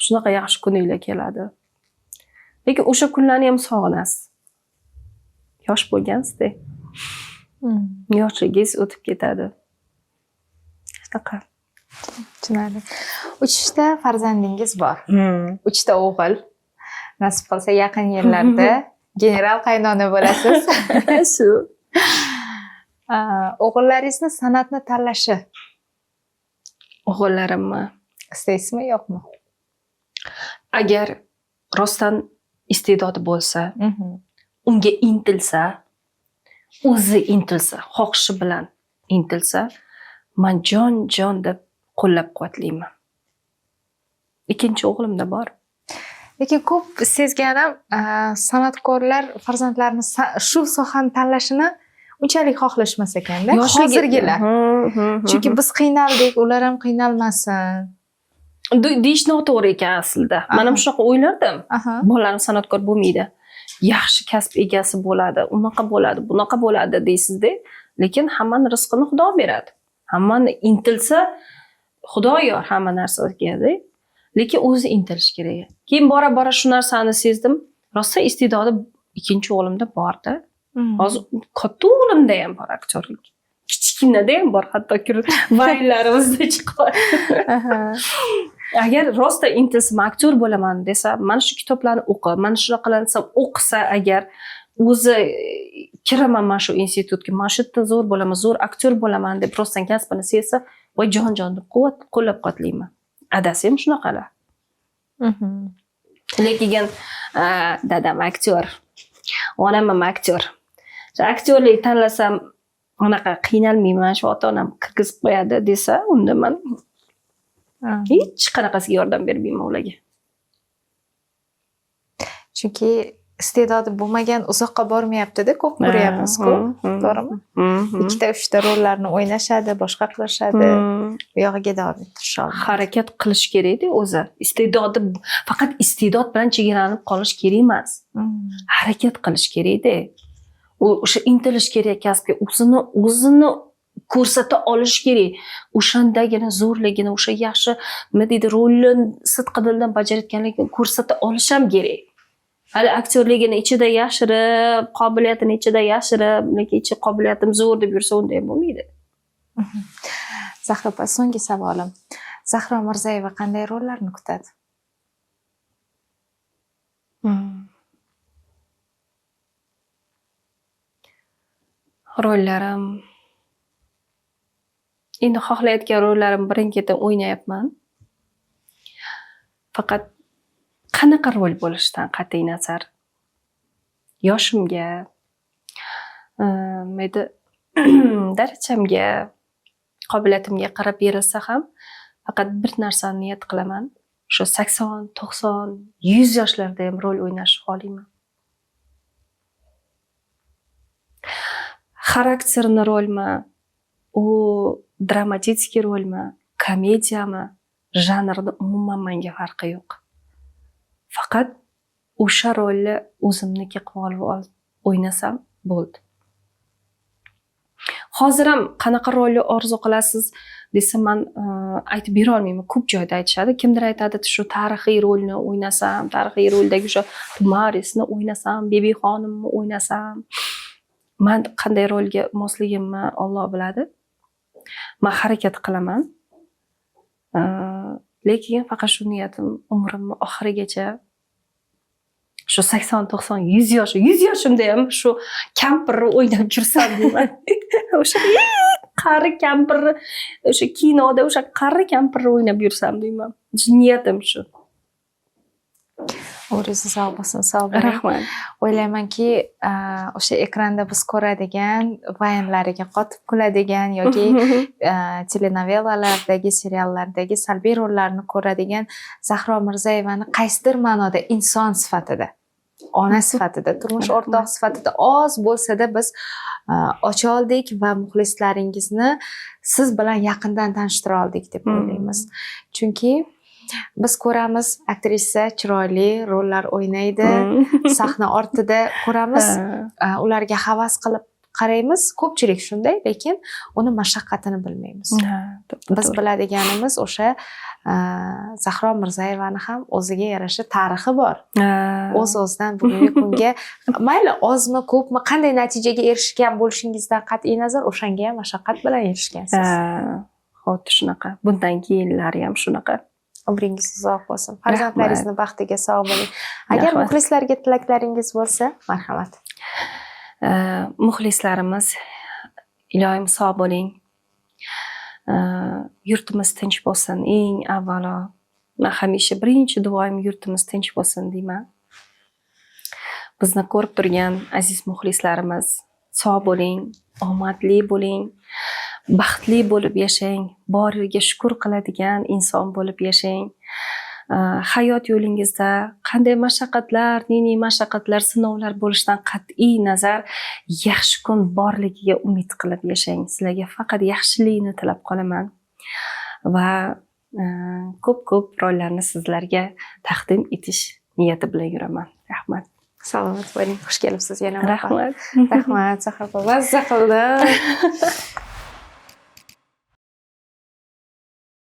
Speaker 2: Shunaqa yaxshi kuninglar keladi. Lekin o'sha kunlarni ham sog'inasiz. Yosh bo'lgansiz-da. Yoshligingiz o'tib ketadi. Shunaqa.
Speaker 1: Tushunarli. 3ta farzandingiz bor. 3ta o'g'il. Nasib qilsa yaqin yillarda general qaynona bo'lasiz.
Speaker 2: Shu.
Speaker 1: O'g'illaringizni san'atni tanlashi.
Speaker 2: O'g'illarimmi?
Speaker 1: Istaysizmi, yo'qmi?
Speaker 2: Agar rostdan iste'dodi bo'lsa, unga intilsa, o'zi intilsa, xohishi bilan intilsa, men jon-jon deb qo'llab-quvvatlayman. Ikkinchi o'g'limda bor.
Speaker 1: Lekin ko'p sezganim, san'atkorlar farzandlarini shu sohani tanlashini unchalik xohlashmas ekanda. Hozirgilar. Chunki biz qiynaldik, ular ham qiynalmasin.
Speaker 2: Deyish noto'g'ri ekan aslida. Men ham shunaqa o'ylardim. Bolalarim san'atkor bo'lmaydi. Yaxshi kasb egasi bo'ladi, unaqa bo'ladi, bunaqa bo'ladi deysizda. Lekin hammani rizqini Xudo beradi. Hammani intilsa, Xudo yor hamma narsaga-da. Lekin o'zi intilish kerak. Keyin bora-bora shu narsani sezdim. Rosa iste'dodi ikkinchi o'g'limda bordi. Hozir katta o'g'limda ham bor aktyorlik. Kichkinada ham bor, hattoki vaynlarimizda chiqadi. Agar rosta intilsa, men aktyor bo'laman desa, mana shu kitoblarni o'qi, mana shunaqa desam, o'qisa agar o'zi kiraman mana shu institutga, mana shu yerda zo'r bo'laman, zo'r aktyor bo'laman deb rostdan kasbini sezsa, voy jon-jon deb qo'llab-quvvatlayman. Adasi ham shunaqalar. Lekin dadam aktyor, onam ham aktyor. Aktyorlik tanlasam unaqa qiynalmayman, shu ota-onam kirgizib qo'yadi desa, unda men hech qanaqasiga yordam bermayman ularga.
Speaker 1: Chunki Iste'dodi bo'lmagan uzoqqa bormayapti-da, ko'p ko'ryapmiz-ku. To'g'rimi? Ikkita, uchta rollarni o'ynashadi, boshqa qilishadi. U yog'iga davom ettirisha olmaydi.
Speaker 2: Harakat qilish kerakda o'zi. Iste'dodi, faqat iste'dod bilan chegaralanib qolish kerak emas. Harakat qilish kerakda. U o'sha intilish kerak kasbga, o'zini ko'rsata olish kerak. O'shandagina zo'rligini, o'sha yaxshi, nima deydi, rolni sidqi dildan bajarayotganligini ko'rsata olish ham kerak. Hali aktyorligini ichida yashirib, qobiliyatini ichida yashirib, lekin ichi qobiliyatim zo'r deb yursa, unda ham bo'lmaydi.
Speaker 1: Zahra opa, so'nggi savolim. Zahro Mirzayeva qanday rollarni kutadi?
Speaker 2: Rollarim, endi xohlayotgan rollarim birin-ketin o'ynayapman. Faqat qanaqa rol bo'lishidan qat'iy nazar, yoshimga, nima edi, darajamga, qobiliyatimga qarab berilsa ham, faqat bir narsani niyat qilaman. O'sha 80, 90, 100 yoshlarda ham rol o'ynashni xohlayman. Xarakterni rolmi, u dramatik rolmi, komediyami, janrni umuman menga farqi yo'q. Faqat o'sha rolni o'zimniki qilib olib o'ynasam bo'ldi. Hozir ham qanaqa rolni orzu qilasiz desam, man aytib bera olmayman. Ko'p joyda aytishadi. Kimdir aytadi, shu tarixiy rolni o'ynasam, tarixiy roldagi o'sha Tumarisni o'ynasam, Bibixonimni o'ynasam. Man qanday rolga mosligimni Alloh biladi. Man harakat qilaman. Lekin faqat shu niyatim umrimni oxirigacha shu 80, 90, 100 yosh, 100 yoshimda ham shu kampirni o'ynab yursam deyman. O'sha qari kampirni, o'sha kinoda o'sha qari kampirni o'ynab yursam deyman. Niyatim shu.
Speaker 1: Umringiz uzoq bo'lsin, sog' bo'ling.
Speaker 2: Rahmat.
Speaker 1: O'ylaymanki, o'sha ekranda biz ko'radigan vaynlariga qotib kuladigan yoki telenovelalardagi, seriallardagi salbiy rollarni ko'radigan Zahro Mirzayevani qaysidir ma'noda inson sifatida, ona sifatida, turmush o'rtoq sifatida oz bo'lsa-da biz ocha oldik va muxlislaringizni siz bilan yaqindan tanishtira oldik deb o'ylaymiz. Chunki biz ko'ramiz, aktrisa chiroyli rollar o'ynaydi, sahna ortida ko'ramiz, ularga havas qilib qaraymiz, ko'pchilik shunday, lekin uni mashaqqatini bilmaymiz. Biz biladiganimiz o'sha Zahro Mirzayevani ham o'ziga yarasha tarixi bor. O'z-o'zidan bugungi kunga mayli ozmi, ko'pmi, qanday natijaga erishgan bo'lishingizdan qat'iy nazar o'shanga ham mashaqqat bilan erishgansiz.
Speaker 2: Xuddi shunaqa. Bundan keyinlari ham shunaqa.
Speaker 1: Umringiz uzoq bo'lsin. Farzandlaringizni baxtiga sog' bo'ling. Agar muxlislarga tilaklaringiz bo'lsa, marhamat.
Speaker 2: Muxlislarimiz, iloyim sog' bo'ling. Yurtimiz tinch bo'lsin. Eng avvalo men hamisha birinchi duoyim yurtimiz tinch bo'lsin deyman. Bizni ko'rib turgan aziz muxlislarimiz, sog' bo'ling, omadli bo'ling, baxtli bo'lib yashang, boriga shukr qiladigan inson bo'lib yashang. Hayot yo'lingizda qanday mashaqqatlar, ne-ne mashaqqatlar, sinovlar bo'lishidan qat'iy nazar yaxshi kun borligiga umid qilib yashang. Sizlarga faqat yaxshilikni tilab qolaman va ko'p-ko'p rollarni sizlarga taqdim etish niyati bilan yuraman. Rahmat.
Speaker 1: Salomat bo'ling. Xush kelibsiz yana.
Speaker 2: Rahmat.
Speaker 1: Rahmat, Zahra opa. Mazza qildim.